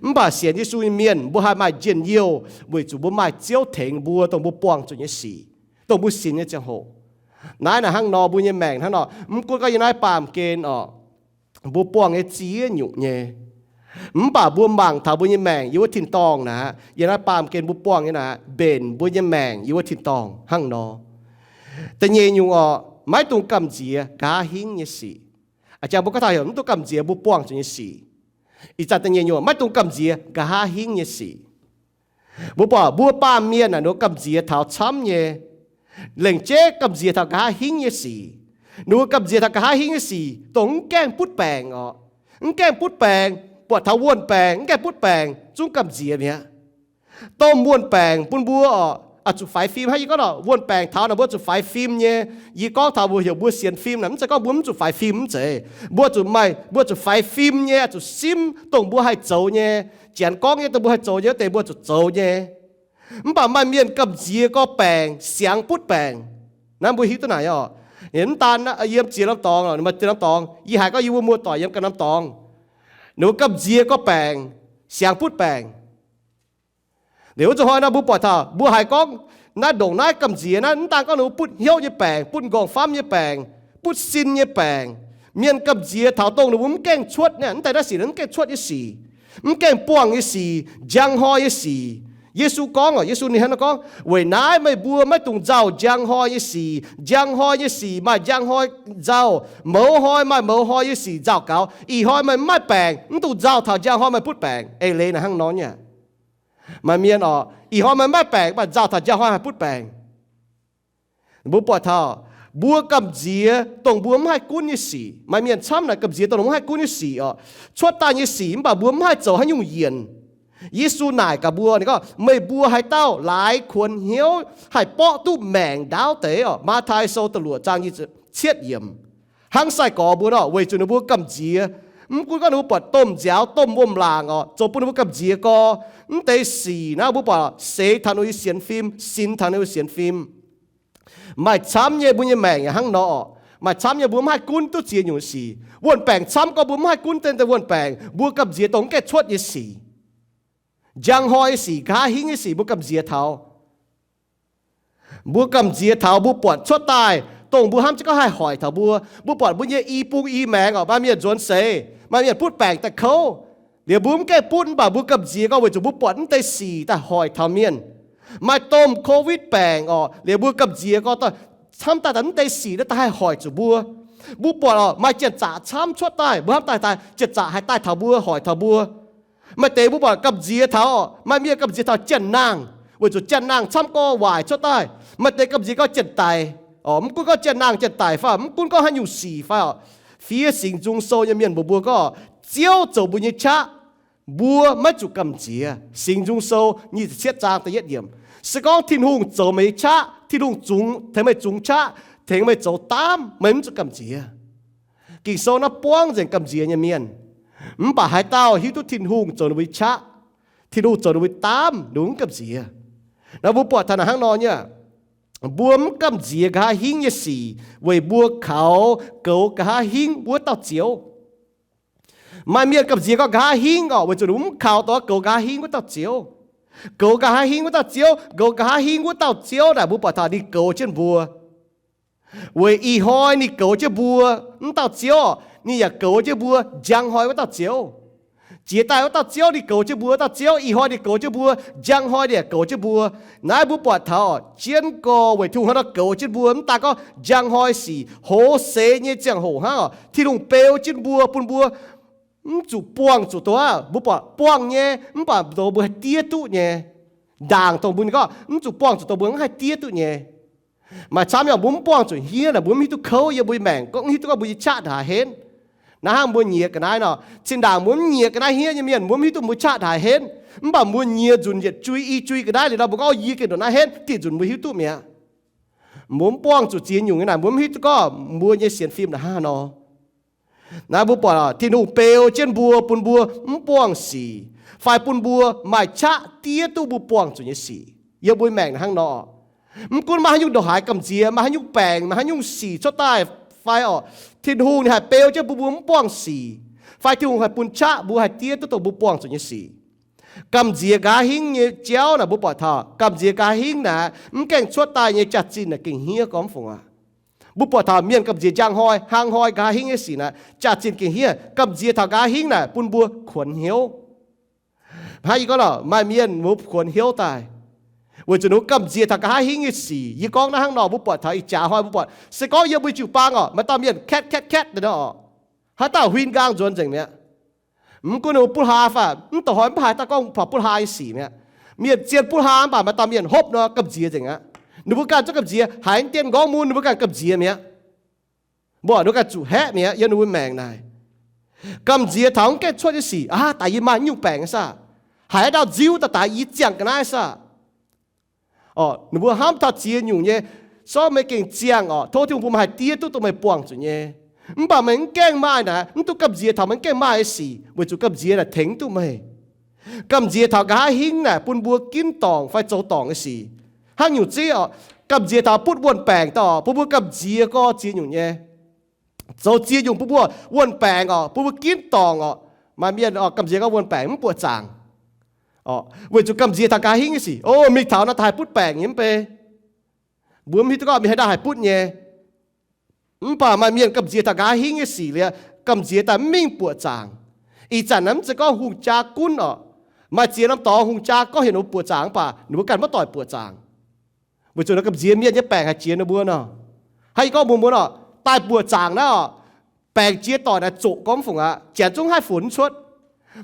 Mv baac sienx Yesu nyei mienh, mbuo haih maaih njien-youh weic zuqc mbuo maaih Ziouv tengx mbuo, dongh mbuo buangh zuqc nyei sic, dongh mbuo sinx nyei ziangh hoc. Naaiv naaic hnangv nor mbuo nyei maengc hnangv nor, mv gunv gorngv yiem naaiv baamh gen orqc, mbuo buangh nyei ziex nyungc nyei. Mv baac mbuo mangc taux mbuo nyei maengc yiem wuov tin-dorngh naaic, yiem naaiv baamh gen mbuo buangh nyei naaic, mbenc mbuo nyei maengc yiem wuov tin-dorngh hnangv nor. Da'nyeic nyungc orqc, maiv dungx gamh nziex nqa'haav hingv nyei sic. A'jangx mbuo gorngv taux heuc mv dungx gamh nziex mbuo buangh zuqc nyei sic. Ih zanc da'nyeic nyungc, maiv dungx gamh nziex nqa'haav hingv nyei sic. Mbuo buatc mbuo baamh mienh naaic, ninh mbuo gamh nziex taux camv nyei, lengc jeiv gamh nziex taux nqa'haav hingv nyei sic. Ninh mbuo gamh nziex taux nqa'haav hingv nyei sic, dongh mv gaengh butv baengc orqc. Mv gaengh butv baengc, buatc taux wuon-baengc mv gaengh butv baengc, zungv gamh nziex mi'aqv. Domh wuon-baengc bun mbuo orqc, oix zuqc faix fim. Hnangv yie gorngv orqc, wuon-baengc taux naaic mbuo zuqc faix fim nyei. Yie gorngv taux mbuo heuc mbuo sienx fim naaic, mv zeiz gorngv mbuo mv zuqc faix fim, mv zeiz. Mbuo zuqc maaih, mbuo zuqc faix fim nyei, oix zuqc simv dongh mbuo haih zoux nyei, janx gorngv nyei dongh mbuo haih zoux nyei wuov deix mbuo zuqc zoux nyei. Mv baac maaih mienh gamh nziex gorx-baengc, siangx butv baengc. Naaiv mbuo hiuv duqv naaic orqc. Mv daan yiem ziex norm dorngx, maaih ziex norm dorngx, yie haiz gorngv yie mbuo muoz-doic yiem ganh norm dorngx, ninh mbuo gamh nziex gorx-baengc, siangx butv baengc. Liuz wuov zuqc hnoi naaiv mbuo buatc taux mbuo haiz gorngv naaiv ndongc naaiv gamh nziex naaiv, mv daan gorngv ninh mbuo butv hnyouv nyei baengc, butv nqorngv-famv nyei baengc, butv sin nyei baengc. Mienh gamh nziex taux dongh ninh mbuo mv gaengh cuotv nyei, mv daaih naaiv sic mv gaengh cuotv nyei sic, mv gaengh buangh nyei sic, njang hnoi nyei sic. Yesu gorngv orqc, Yesu ninh hnangv naaiv gorngv, weic naaiv meih mbuo maiv dungx nzauh njang hnoi nyei sic. Njang hnoi nyei sic maaih njang hnoi nzauh, mouz hnoi maaih mouz hnoi nyei sic nzauh gaux. Ih hnoi meih mv maaih baengc, mv dungx nzauh taux njang hnoi meih butv baengc. Eix leiz naaic hnangv nor nyei. Maaih mienh orqc, ih hnoi meih mv maaih baengc, mv baac nzauh taux njang hnoi haih butv baengc. Mbuo buatc taux mbuo gamh nziex dongh mbuo mv haih gunv nyei sic. Maaih mienh camv naaic gamh nziex dongh mbuo mv haih gunv nyei sic orqc, cuotv daaih nyei sic, mv baac mbuo mv haih zoux haaix nyungc yienc. Yesu naaic gaax mbuo, ninh gorngv, meih mbuo haaix dauh laaix kuonx hnyouv haih borqv duqv maengc ndaauv deix orqc? Matv^tai Sou da'luoqc zaang nyic ziepc cietv yiemc. Hnangv sai-gorx mbuo nor, weic zuqc ninh mbuo gamh nziex. Mv gunv gorngv ninh mbuo buatc domh nziaaux, domh wuom-laangc orqc, zoux bun ninh mbuo gamh nziex gorx. Mv deix sic naaiv mbuo buatc seix taux ninh mbuo nyei sienx fim, sinx taux ninh mbuo sienx fim. Maaih camv nyei mbuo nyei maengc yaac hnangv nor orqc. Maaih camv nyei mbuo mv haih gunv duqv ziex nyungc sic. Wuon-baengc camv gorngv mbuo mv haih gunv deix wuon-baengc, mbuo gamh nziex dongh mv gaengh cuotv nyei sic. Njang hnoi nyei sic, nqa'haav hingv nyei sic mbuo gamh nziex taux. Mbuo gamh nziex taux mbuo buatc cuotv daaih dongh mbuo hnamv jienv gorngv haih hoic taux mbuo. Mbuo buatc mbuo nyei i bung i maengx orqc, maaih mienh nzuonx seix, maaih mienh butv baengc daaih kouv. Liuz mbuo mv gaengh butv, mv baac mbuo gamh nziex gorx weic zuqc mbuo buatc mv deix sic daaih hoic taux mienh. Maaih domh covid baengc orqc, liuz mbuo gamh nziex gorx daaih camv daaih, daaih mv deix sic daaih haih hoic zuqc mbuo. Mbuo buatc orqc, maaih janx-zaqc camv cuotv daaih, mbuo hnamv daaih, daaih janx-zaqc haih daaih taux mbuo, hoic taux mbuo. Maaih deix mbuo buatc gamh nziex taux, maaih mienh gamh nziex taux janx-nangh, weic zuqc janx-nangh camv gorx waaic cuotv daaih. Maaih deix gamh nziex gorngv janx-daic, mv gunv gorngv janx-nangh janx-daic fai mv gunv gorngv haaix nyungc sic fai oc, fiev Singx Nzung Sou nyei mienh mbuox mbuo gorngv Ziouv zoux mbuo nyei qaqv, mbuo maiv zuqc gamh nziex. Singx Nzung Sou nyic ziepc cietv zaang da'yietv yiemc. Se gorngv Tin-Hungh zoux meih nyei qaqv, Tin-Hungh zungx, tengx meih zungx qaqv, tengx meih zoux daamv, meih mv zuqc gamh nziex. Ging-Sou naaiv buangv nzengc gamh nziex nyei mienh. Mv baac haaix dauh hiuv duqv Tin-Hungh zoux ninh mbuo nyei qaqv, Tin-Hungh zoux ninh mbuo nyei daamv, ninh mbuo mv gamh nziex. Naaiv mbuo buatc taux naaic hnangv nor nyei, mbuo mv gamh nziex nqa'haav hingv nyei sic weic mbuo kaux goux nqa'haav hingv wuov dauh Ziouv. Maaih mienh gamh nziex gorngv nqa'haav hingv orqc, weic zuqc ninh mbuo mv kaux dongh goux nqa'haav hingv wuov dauh Ziouv. Goux nqa'haav hingv wuov dauh Ziouv, goux nqa'haav hingv wuov dauh Ziouv naaic, mbuo buatc taux ninh goux jienv mbuo. Weic ih hnoi ninh goux jienv mbuo, mv dauh Ziouv, ninh yaac goux jienv mbuo njang hnoi wuov dauh Ziouv. Jiex daaih wuov dauh Ziouv ninh goux jienv mbuo, wuov dauh Ziouv ih hnoi ninh goux jienv mbuo, njang hnoi ninh yaac goux jienv mbuo. Naaiv mbuo buatc taux jienv gorx weic Tin-Hungh hnangv nor goux jienv mbuo, mv daaih gorngv njang hnoi sic, hoz seix nyei ziangh hoc hnangv orqc, Tin-Hungh beu jienv mbuo bun mbuo mv zuqc buangh zuqc dongh aqv mbuo buatc buangh nyei, mv baac dongh mbuo haih diev duqv nyei. Ndaangc dongh mbuo gorngv mv zuqc buangh zuqc dongh mbuo mv haih diev duqv nyei. Maaih camv nyei mbuo mv buangh zuqc hniev naaic, mbuo mv hiuv duqv kouv yiem mbuo nyei maengc, gorngv mv hiuv duqv gorngv mbuo nyei qaqv ndongc haaix henv. Naaiv hnangv mbuo nyiex ga'naaiv nor, zinh ndaangc mbuo mv nyiex ga'naaiv hniev nyei mienh, mbuo mv hiuv duqv mbuo qaqv ndongc haaix henv. Mv baac mbuo nyiex nzunc yietc jui i jui ga'naaiv liuz nor, mbuo gorngv yie gengh ndongc naaiv henv, dih nzunc mbuo hiuv duqv mi'aqv. Mbuo mv buangh zuqc ziex nyungc nyei naaic, mbuo mv hiuv duqv gorngv mbuo nyei sienx fim ndongc haaix nor. Naaiv mbuo buatc Tin-Hungh beu jienv mbuo bun mbuo mv buangh sic, fai bun mbuo maaih qaqv diev duqv mbuo buangh zuqc nyei sic. Yiem mbuo maengc hnangv nor, mv gunv maaih haaix nyungc ndongc haaix gamh nziex, maaih haaix nyungc baengc, maaih haaix nyungc sic cuotv daaih fai orqc, Tin-Hungh ninh haih beu jienv bun mbuo mv buangh sic, fai Tin-Hungh haih bun qaqv mbuo haih diev duqv dongh mbuo buangh zuqc nyei sic. Gamh nziex nqa'haav hingv nyei jauv naaic mbuo buatc taux gamh nziex nqa'haav hingv naaic mv gaengh cuotv daaih nyei jaax-zinh naaic gengh hniev gormx fungc aqv. Mbuo buatc taux mienh gamh nziex njang hnoi, hlang hnoi nqa'haav hingv nyei sic naaic jaax-zinh gengh hniev. Gamh nziex taux nqa'haav hingv naaic bun mbuo kuonx hnyouv. Hnangv yie gorngv lorqc, maaih mienh mbuo kuonx hnyouv daaih weic zuqc ninh mbuo gamh nziex taux nqa'haav hingv nyei sic. Yie gorngv naaiv hnangv nor, mbuo buatc taux ih jaax hnoi mbuo buatc se gorngv yiem mbuo jiu-baang orqc, maaih dauh mienh katv katv katv deix nor orqc, haaix dauh huin nqaang nzuonx nzengc mi'aqv. Mv gunv ninh mbuo butv hlaa fai mv dongh hnoi mv haaix dauh gorngv butv hlaa nyei sic mi'aqv. Mienh zien butv hlaa mv baac maaih dauh mienh hopv nor gamh nziex nzengc aqv. Ninh mbuo ganh zungv gamh nziex, haiz dien nqorngv mun ninh mbuo ganh gamh nziex mi'aqv. Mbuo ninh mbuo ganh zuqc haeqv mi'aqv yiem ninh mbuo maengc naaic. Gamh nziex taux mv gaengh cuotv nyei sic, aav, daaih yie maaih nyungc baengc saah? Haiz haaix dauh nziuv daaih daaih yie ziangh ga'naaiv saah? Orqc, ninh mbuo hnamv taux ziex nyungc nyei, sortv meih gengh ziangh orqc, tov Tin-Hungh bun meih haih diev duqv dongh meih buangh zuqc nyei. Mv baac meih mv gaengh maaih naaic, mv duqv gamh nziex taux meih mv gaengh maaih nyei sic, weic zuqc gamh nziex naaic tengx duqv meih. Gamh nziex taux nqa'haav hingv naaic bun mbuo ginv dorngc fai zoux dorngc nyei sic. Hnangv nyungc zeiv orqc, gamh nziex taux butv wuon-baengc daaih orqc, bun mbuo gamh nziex gorx ziex nyungc nyei. Zoux ziex nyungc bun mbuo wuon-baengc orqc, bun mbuo ginv dorngc orqc. Maaih mienh orqc gamh nziex gorx wuon-baengc mv buoqc zaangc orqc, weic zuqc gamh nziex taux nqa'haav hingv nyei sic. O, mingh taux naaiv daaih haih butv baengc nyei mv bei. Mbuo mv hiuv duqv gorngv mingh haaix dauh haih butv nyei. Mv baac maaih mienh gamh nziex taux nqa'haav hingv nyei sic liuz, gamh nziex daaih mv mingh buoqc zaangc. Ih zanc naaiv mv zeiz gorngv hungh jaa gunv orqc. Maaih ziex norm dorngx hungh jaa gorngv heuc ninh mbuo buoqc zaangc mv baac ninh mbuo ganh maiv doic buoqc zaangc. Weic zuqc naaiv gamh nziex mienh nyei baengc haih jiex ninh mbuo nor. Hnangv yie gorngv mbuox mbuo nor, daaih buoqc zaangc naaiv orqc, baengc jiex doic naaic zoqc gormx fungc aqv, janx zungv haih funx cuotv.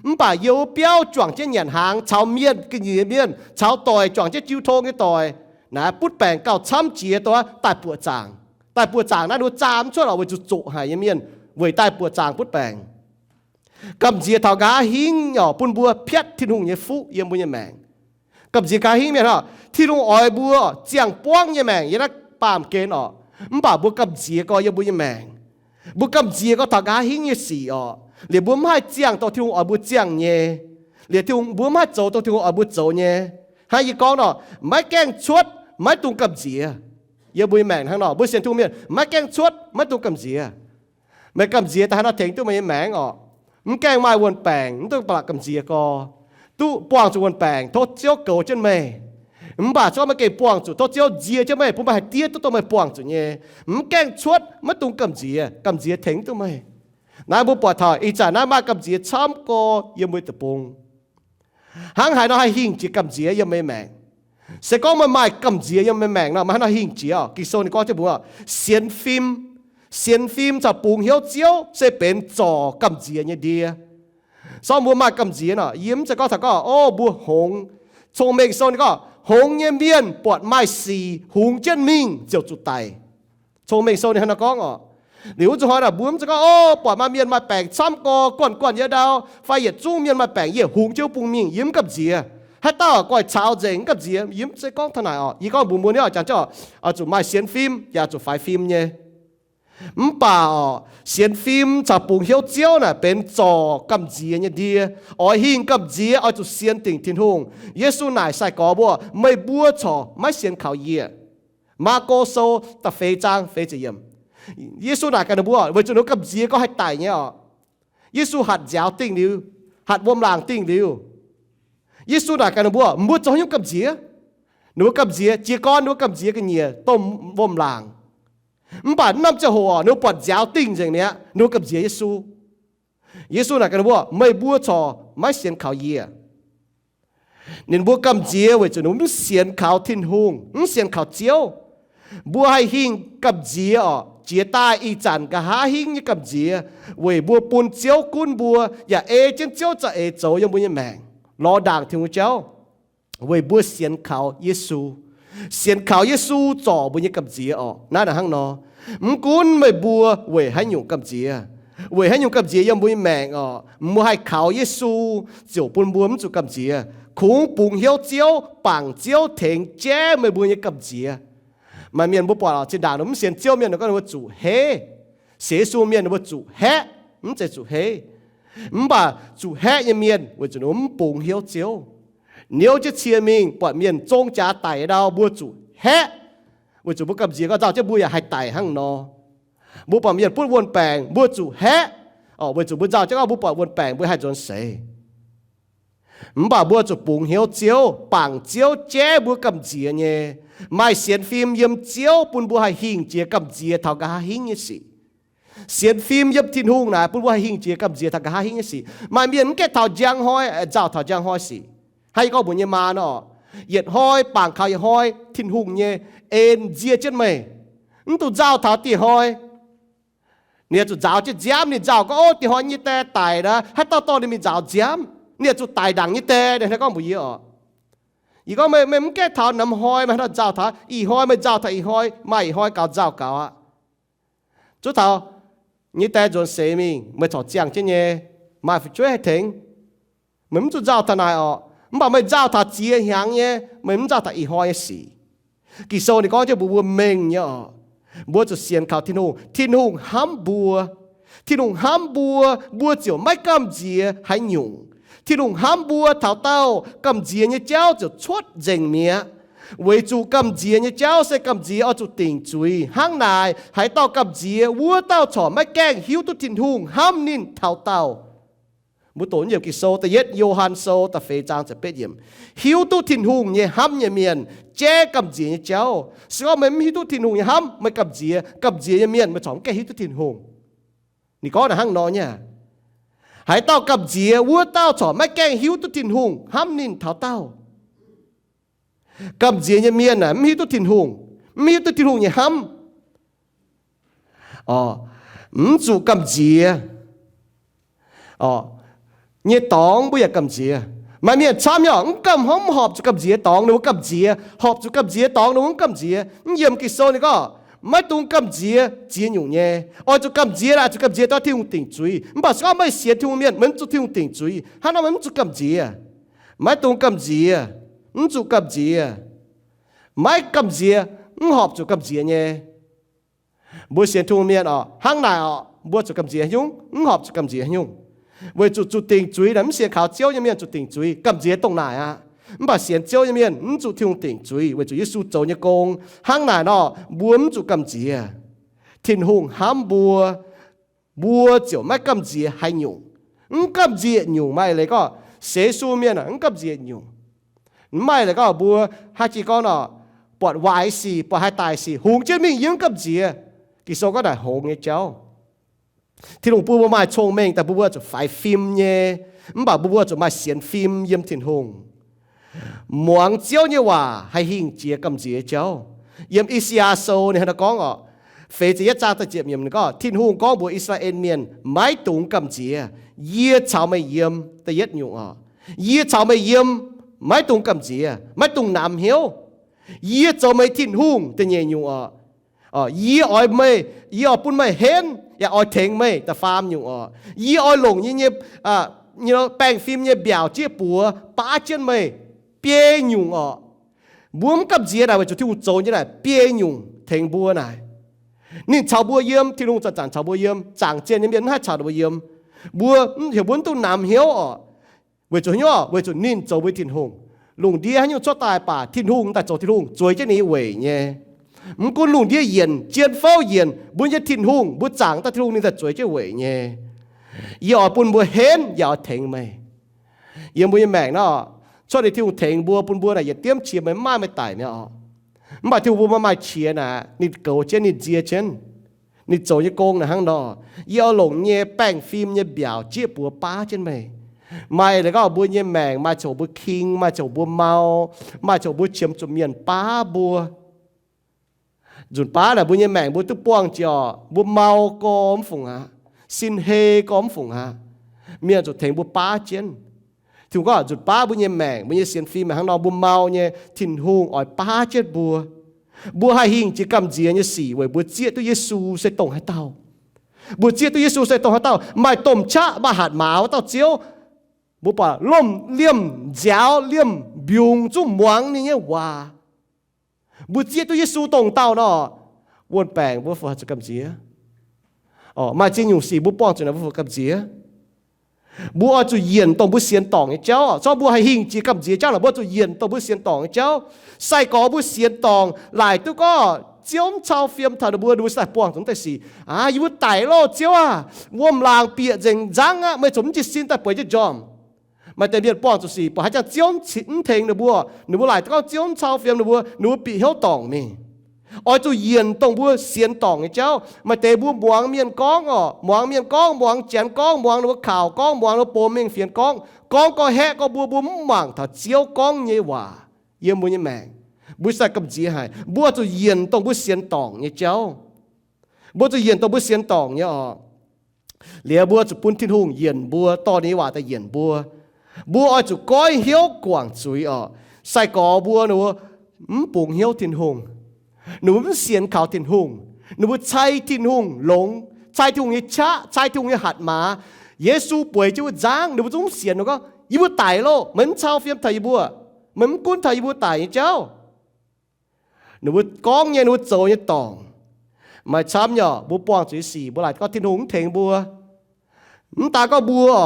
Mv baac yiem wuov biauv juangc jienv nyanc hnaangx caux mienh, ga'nyiec mienh caux doic, juangc jienv jiu tong nyei doic, naaiv butv baengc gauh camv jiex dongh daaih buoqc zaangc. Daaih buoqc zaangc naaiv ninh mbuo zaah mv cuotv orqc, weic zuqc zoqc haic nyei mienh weic daaih buoqc zaangc butv baengc. Gamh nziex taux nqa'haav hingv orqc, bun mbuo piatv Tin-Hungh nyei fuqv yiem mbuo nyei maengc. Gamh nziex nqa'haav hingv mienh orqc, Tin-Hungh oix mbuo ziangh buangv nyei maengc yiem naaiv baamh gen orqc, mv baac mbuo gamh nziex gorx yiem mbuo nyei maengc. Mbuo gamh nziex gorx taux nqa'haav hingv nyei sic orqc, liuz mbuo mv haih ziangh dongh Tin-Hungh oix mbuo ziangh nyei, liuz Tin-Hungh, mbuo mv haih zoux dongh Tin-Hungh oix mbuo zoux nyei. Hnangv yie gorngv nor, maiv gaengh cuotv maiv dungx gamh nziex. Yiem mbuo nyei maengc hnangv nor, mbuo sienx Tin-Hungh mienh maiv gaengh cuotv maiv dungx gamh nziex. Meih gamh nziex daaih haaix nor tengx duqv meih nyei maengc orqc? Mv gaengh maaih wuon-baengc, mv dungx ba'laqc gamh nziex gorx. Duqv buangh zuqc wuon-baengc, tov Ziouv goux jienv meih. Mv baac se gorngv meih gengh buangh zuqc, tov Ziouv nzie jienv meih, bun meih haih diev duqv dongh meih buangh zuqc nyei. Mv gaengh cuotv maiv dungx gamh nziex, gamh nziex tengx duqv meih. Naaiv mbuo buatc taux ih zanc naaiv maaih gamh nziex camv gorx yiem mbuo deic-bung. Hnangv haaix nor haih hingh jiex gamh nziex yiem meih maengc? Se gorngv meih maaih gamh nziex yiem meih maengc nor, meih hnangv haaix nor hingh jiex orqc? Ging-Sou ninh gorngv jienv mbuox, sienx fim, sienx fim caux bungx hnyouv Ziouv se benx zorc gamh nziex nyei ndie. Sorng mbuo maaih gamh nziex nor, yie mv zeiz gorngv taux gorngv, o, mbuo hngongx. Cong-Mengh Sou ninh gorngv, hngongx nyei mienh buatc maaih sic hungx jienv mingh ziouc zuqc daic. Cong-Mengh Sou ninh hnangv naaiv gorngv oc. Liuz wuov zuqc hnoi naaic mbuo mv zeiz gorngv, o, buatc maaih mienh maaih baengc camv gorx, guanh guanh yie ndau, fai yietc zungv mienh maaih baengc yie hungx jienv bung mingh, yie mv gamh nziex. Haaix dauh goiv caux nzengc mv gamh nziex. Yie mv zeiz gorngv taux naaic oc. Yie gorngv mbuox mbuo nyei oc, jangx jienv oc, oix zuqc maaih sienx fim yaac zuqc faix fim nyei. Mv baac oc, sienx fim caux bungx hnyouv Ziouv naaic benx zorc gamh nziex nyei ndie. Oix hingh gamh nziex oix zuqc sienx dingc Tin-Hungh. Yesu naaic sai-gorx mbuo, meih mbuo corc maiv sienx kaux yie. Maako Sou da'feix zaang feix ziepc yiemc. Yesu naaic gaax ninh mbuo, weic zuqc ninh mbuo gamh nziex gorngv haih daic nyei oc. Yesu hatc nziaaux dingh liuz, hatc wuom-laangc dingh liuz, Yesu naaic gaax ninh mbuo, mbuo zoux haaix nyungc gamh nziex? Ninh mbuo gamh nziex jiez gorn, ninh mbuo gamh nziex ga'nyiec domh wuom-laangc. Mv baac mv norm ziangh hoc ninh mbuo buatc nziaaux dingh nzengc mi'aqv, ninh mbuo gamh nziex Yesu. Yesu naaic gaax ninh mbuo, meih mbuo corc maiv sienx kaux yie. Ninh mbuo gamh nziex weic zuqc ninh mbuo mv sienx kaux Tin-Hungh, mv sienx kaux Ziouv. Mbuo haih hingh gamh nziex oc, jiex daaih ih zanc nqa'haav hingv nyei gamh nziex, weic mbuo bun Ziouv gunv mbuo, yaac ei jienv Ziouv za'eix zoux yiem mbuo nyei maengc, lorz ndaangc Tin-Hungh jauv, weic mbuo sienx kaux Yesu. Sienx kaux Yesu zorc mbuo nyei gamh nziex oc. Naaiv naaic hnangv nor, mv gunv meih mbuo weic haaix nyungc gamh nziex, weic haaix nyungc gamh nziex yiem mbuo nyei maengc oc, mbuo haih kaux Yesu ziouc bun mbuo mv zuqc gamh nziex. Kungx bungx hnyouv Ziouv, bangc Ziouv tengx jaiv meih mbuo nyei gamh nziex. Maaih mienh mbuo buatc oc, zinh ndaangc ninh mv sienx Ziouv mienh, ninh gorngv ninh mbuo zuqc heiv. Sienx Yesu mienh ninh mbuo zuqc haeqv, mv zeiz zuqc heiv. Mv baac zuqc haeqv nyei mienh weic zuqc ninh mbuo mv bungx hnyouv Ziouv. Niouv jienv cie mingh buatc mienh zong jaax daic ndau, mbuo zuqc haeqv, weic zuqc mbuo gamh nziex gorngv nzauh jienv mbuo yaac haih daic hnangv nor. Mbuo buatc mienh butv wuon-baengc, mbuo zuqc haeqv, weic zuqc mbuo nzauh jienv gorngv mbuo buatc wuon-baengc mbuo haih nzuonx seix. Mv baac mbuo zuqc bungx hnyouv Ziouv, bangc Ziouv jaiv mbuo gamh nziex nyei. Maaih sienx fim yiem Ziouv bun mbuo haih hingh jiex gamh nziex taux nqa'haav hingv nyei sic. Sienx fim yiem Tin-Hungh naaic bun mbuo haih hingh jiex gamh nziex taux nqa'haav hingv nyei sic. Maaih mienh mv gaengh taux njang hnoi, nzauh taux njang hnoi sic. Hnangv yie gorngv mbuox nyei maa nor, yietc hnoi bangc kaux yietc hnoi, Tin-Hungh nyei en nzie jienv meih, mv dungx nzauh taux dieh hnoi. Ninh zuqc nzaaux jienv nziaamv, ninh nzauh gorngv, o, dieh hnoi nyei die daic aqv, haaix dauh dorh ninh mingh nzaaux nziaamv? Ninh zuqc daic ndaangc nyei die. Ninh hnangv gorngv mbuox yie oc. Yie gorngv, meih mv gaengh taux namx hnoi, meih haaix nor nzauh taux ih hnoi, meih nzauh taux ih hnoi, maaih ih hnoi gaux nzauh gaux aqv. Zuov taux nyei die nzuonx seix mingh, meih corc ziangh jienv nyei, maaih fu'jueiv haih tengx. Meih mv zuqc nzauh taux naaic oc. Mv baac meih nzauh taux ziex hnyangx nyei, meih mv nzauh taux ih hnoi nyei sic. Ging-Sou ninh gorngv jienv mbuox mbuo mengh nyei oc. Mbuo zuqc sienx kaux Tin-Hungh. Tin-Hungh hnamv mbuo. Tin-Hungh hnamv mbuo, mbuo ziouc maiv gamh nziex haaix nyungc. Tin-Hungh hnamv mbuo taux daauh gamh nziex nyei jauv ziouc cuotv nzengc mi'aqv. Weic zuqc gamh nziex nyei jauv se gamh nziex oix zuqc dingc zuiz. Hnangv naaic, haaix dauh gamh nziex, wuov dauh corc maiv gaengh hiuv duqv Tin-Hungh hnamv ninh taux daauh. Mbuo doqc yiem Ging-Sou da'yietv Yo^han Sou da'feix zaang ziepc betv yiemc. Hiuv duqv Tin-Hungh nyei hnamv nyei mienh jaiv gamh nziex nyei jauv. Se gorngv meih mv hiuv duqv Tin-Hungh nyei hnamv, meih gamh nziex, gamh nziex nyei mienh meih corc mv gaengh hiuv duqv Tin-Hungh. Ninh gorngv naaic hnangv nor nyei. Haaix dauh gamh nziex, wuov dauh corc maiv gaengh hiuv duqv Tin-Hungh hnamv ninh taux daauh. Gamh nziex nyei mienh aah, mv hiuv duqv Tin-Hungh, mv hiuv duqv Tin-Hungh nyei hnamv. Mv zuqc gamh nziex nyei dorngx mbuo yaac gamh nziex. Maaih mienh camv nyei, mv gamh, mv horpc zuqc gamh nziex dorngx, ninh mbuo gamh nziex, horpc zuqc gamh nziex dorngx, ninh mbuo mv gamh nziex. Mv yiem Ging-Sou ninh gorngv, maiv dungx gamh nziex ziex nyungc nyei. Oix zuqc gamh nziex, oix zuqc gamh nziex dongh Tin-Hungh dingc zuiz. Mv baac se gorngv meih sienx Tin-Hungh mienh, meih mv zuqc Tin-Hungh dingc zuiz. Hnangv naaic meih mv zuqc gamh nziex. Maiv dungx gamh nziex. Mv zuqc gamh nziex. Maiv gamh nziex, mv horpc zuqc gamh nziex nyei. Mbuo sienx Tin-Hungh mienh oc, hnangv naaic oc, mbuo zuqc gamh nziex haaix nyungc? Mv horpc zuqc gamh nziex haaix nyungc. Weic zuqc zuqc dingc zuiz naaic, mv sienx kaux Ziouv nyei mienh zuqc dingc zuiz, gamh nziex dongh naaic aqv. Mv baac sienx Ziouv nyei mienh mv zuqc Tin-Hungh dingc zuiz weic zuqc Yesu zoux nyei gong. Hnangv naaic nor, mbuo mv zuqc gamh nziex. Tin-Hungh hnamv mbuo, mbuo ziouc maiv gamh nziex haaix nyungc. Mv gamh nziex nyungc, maaih leiz gorngv sienx Yesu mienh mv gamh nziex nyungc. Mv maaih leiz gorngv mbuo haih jiex gorngv nor, buatc waaic sic, buatc haih daic sic, hungx jienv mingh yie mv gamh nziex. Ging-Sou gorngv naaic hngongx nyei jauv. Tin-Hungh bun mbuo maaih cong-mengh daaih bun mbuo zuqc faix fim nyei, mv baac mbuo mbuo zuqc maaih sienx fim yiem Tin-Hungh. Muangx Ziouv nyei waac haih hingh jiex gamh nziex nyei jauv. Yiem I^saa^yaa Sou ninh hnangv naaiv gorngv oc, feix ziepc yietv zaang da'ziepc yiemc ninh gorngv, Tin-Hungh gorngv mbuox I^saa^laa^en Mienh, maiv dungx gamh nziex. Yie caux meih yiem, da'yietv nyungc oc. Yie caux meih yiem, maiv dungx gamh nziex, maiv dungx namx hnyouv. Yie zoux meih Tin-Hungh, da'nyeic nyungc oc. Yie oix meih, yie oix bun meih henv yaac oix tengx meih, da'faam nyungc oc. Yie oix longc yie nyei baengh fim nyei mbiaauc jieqv buoz baav jienv meih, biei nyungc oc. Mbuo mv gamh nziex naaic weic zuqc Tin-Hungh zoux nyei naaic biei nyungc tengx mbuo naaic. Ninh caux mbuo yiem, Tin-Hungh zanc-zanc caux mbuo yiem, zaangc zienh nyei mienh mv haih caux ninh mbuo yiem. Mbuo heuc mbuo mv dungx namx hnyouv oc. Weic zuqc haaix nyungc? Weic zuqc ninh zoux mbuo Tin-Hungh. Lungh ndiev haaix nyungc cuotv daaih baac Tin-Hungh daaih zoux Tin-Hungh zueiz jienv ninh nyei weic nyei. Mv gunv lungh ndiev yienc, jien fouv yienc, mbuo nyei Tin-Hungh, mbuo zaangc daaih Tin-Hungh ninh daaih zueiz jienv weic nyei. Yie oix bun mbuo henv yaac oix tengx meih. Yiem mbuo nyei maengc nor, cuotv liuz Tin-Hungh tengx mbuo, bun mbuo naaic yietc diemv qiex meih mv maaih meih daic mi'aqv oc. Mv baac Tin-Hungh bun meih maaih qiex naaic, ninh goux jienv, ninh nzie jienv, ninh zoux nyei gong naaic hnangv nor. Yie oix longc nyei baengh fim nyei mbiaauc jieqv buoz baav jienv meih. Maaih la'gauh mbuo nyei maengc maaih coc mbuo king, maaih coc mbuo mau, maaih coc mbuo qiemx zuqc mienh baav mbuo. Nzunc baav naaic mbuo nyei maengc mbuo duqv buangh jiex oc, mbuo mau gorx mv fungc aqv, sin hei gorx mv fungc aqv. Mienh zuqc tengx mbuo baav jienv. Tin-Hungh gorngv nzunc baav mbuo nyei maengc, mbuo nyei sienx fim hnangv nor, mbuo mau nyei, Tin-Hungh oix baav jienv mbuo. Mbuo haih hingh jiex gamh nziex nyei sic weic mbuo zieqv duqv Yesu se dongh haaix dauh. Mbuo zieqv duqv Yesu se dongh haaix dauh. Maaih domh qaqv, maaih hatc maaz wuov dauh Ziouv. Mbuo buatc lomh liemh nziaaux liemh mbiungc zungv muangx ninh nyei waac. Mbuo zieqv duqv Yesu dongh dauh nor, wuon-baengc mbuo fungc haih zuqc gamh nziex? Maaih ziex nyungc sic mbuo buangh zuqc naaic mbuo fungc gamh nziex? Mbuo oix zuqc yienc dongh mbuo sienx dorngc nyei jauv. Corc mbuo haih hingh jiex gamh nziex jauv lorqc, mbuo zuqc yienc dongh mbuo sienx dorngc nyei jauv. Sai-gorx mbuo sienx dorngc laaic duqv gorngv Ziouv mv cau fiem taux ninh mbuo, ninh mbuo se daaih buangh zuqc mv deix sic. Aa, yie mbuo daic loh, Ziouv aah! Wuom-laangc bieqc nzengc nzangv aqv, meih zuqc mv jiez sin daaih bueix jienv njormh. Maaih deix mienh buangh zuqc sic, buatc haaix jangx Ziouv mv tengx ninh mbuo, ninh mbuo laaic duqv gorngv Ziouv mv cau fiem ninh mbuo, ninh mbuo bieqc hnyouv dorngc mingh. Oix zuqc yienc dongh mbuo sienx dorngc nyei jauv. Maaih deix mbuo muangx mienh gorngv oc, muangx mienh gorngv, muangx janx gorngv, muangx ninh mbuo kaux gorngv, muangx ninh mbuo bom mengh fienx gorngv, gorngv gorngv haeqv gorngv mbuo, mbuo mv mangc taux Ziouv gorngv nyei waac yiem mbuo nyei maengc. Mbuo sai gamh nziex haic. Mbuo zuqc yienc dongh mbuo sienx dorngc nyei jauv. Mbuo zuqc yienc dongh mbuo sienx dorngc nyei oc. Liuz mbuo zuqc bun Tin-Hungh yienc mbuo, dorh ninh nyei waac daaih yienc mbuo. Mbuo oix zuqc goiv hnyouv guangc zuiz oc. Sai-gorx mbuo ninh mbuo mv bungx hnyouv Tin-Hungh. Ninh mbuo mv sienx kaux Tin-Hungh. Ninh mbuo cai Tin-Hungh longx, cai Tin-Hungh nyei qaqv, cai Tin-Hungh nyei hatc maaz. Yesu bueix jienv wuov nzangv, ninh mbuo zungv mv sienx. Ninh gorngv, yie mbuo daic loh, meih mv cau fiem taux yie mbuo, meih mv gunv taux yie mbuo daic nyei jauv. Ninh mbuo gorngv nyei, ninh mbuo zoux nyei dorngc. Maaih camv nyei oc, mbuo buangh zuqc nyei sic, mbuo laaic gorngv Tin-Hungh mv tengx mbuo. Mv daan gorngv mbuo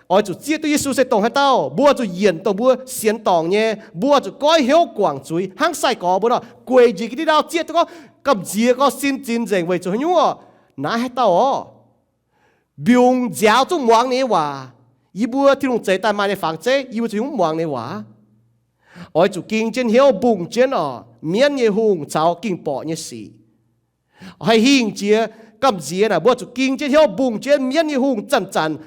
oix zuqc zieqv duqv Yesu se dongh haaix dauh, mbuo zuqc yienc dongh mbuo sienx dorngc nyei, mbuo zuqc goiv hnyouv guangc zuiz hnangv sai-gorx mbuo nor, gueic njiec ga'ndiev ndau zieqv duqv gorngv gamh nziex gorngv sin zin nzengc weic zuqc haaix nyungc oc? Naaiv haaix dauh oc? Mbiungc nziaaux zungv muangx ninh nyei waac. Yie mbuo Tin-Hungh zeix daaih maaih ninh nyei fangx zeiv, yie mbuo zuqc hiuv mv muangx ninh nyei waac. Oix zuqc ging jienv hnyouv mbungh jienv oc, mienv nyei hungh caux ging-borqc nyei sic. Haih hingh jiex gamh nziex naaic, mbuo zuqc ging jienv hnyouv mbungh jienv mienv nyei hungh zanc-zanc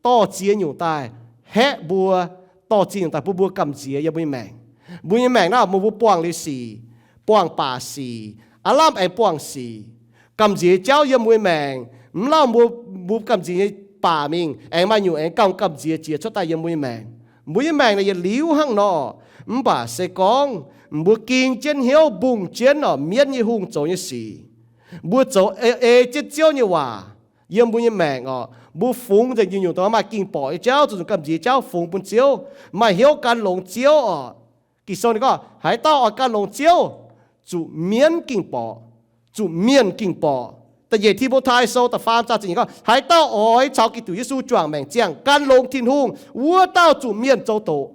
dorh ziex nyungc daaih haeqv mbuo, dorh ziex nyungc daaih bun mbuo gamh nziex yiem mbuo nyei maengc. Mbuo nyei maengc naaiv, mbuo buangh liuz sic, buangh baac sic, aav lamh aengx buangh sic. Gamh nziex jauv yiem mbuo nyei maengc, mv lauh mbuo, mbuo gamh nziex nyei baac mingh, aengx maaih nyungc aengx gamh, gamh nziex jiex cuotv daaih yiem mbuo nyei maengc. Mbuo nyei maengc naaic yietc liuz hnangv nor, mv baac se gorngv mbuo ging jienv hnyouv mbungh jienv oc, mienv nyei hungh zoux nyei sic, mbuo zoux ei, ei jienv Ziouv nyei waac yiem mbuo nyei maengc oc, mbuo fungx nzengc nyungc-nyungc dongh maaih ging-borqc nyei jauv, zuqc gamh nziex jauv fungx bun Ziouv, maaih hnyouv gan longx Ziouv oc. Ging-Sou ninh gorngv, haaix dauh oix gan longx Ziouv, zuqc mienv ging-borqc, zuqc mienh ging-borqc. Da'nyeic Ti^mo^tai Sou da'faam zaang ziepc nyeic gorngv, haaix dauh oix caux Giduc Yesu juangc maengc ziangh gan longx Tin-Hungh, wuov dauh zuqc mienh zoux doqc.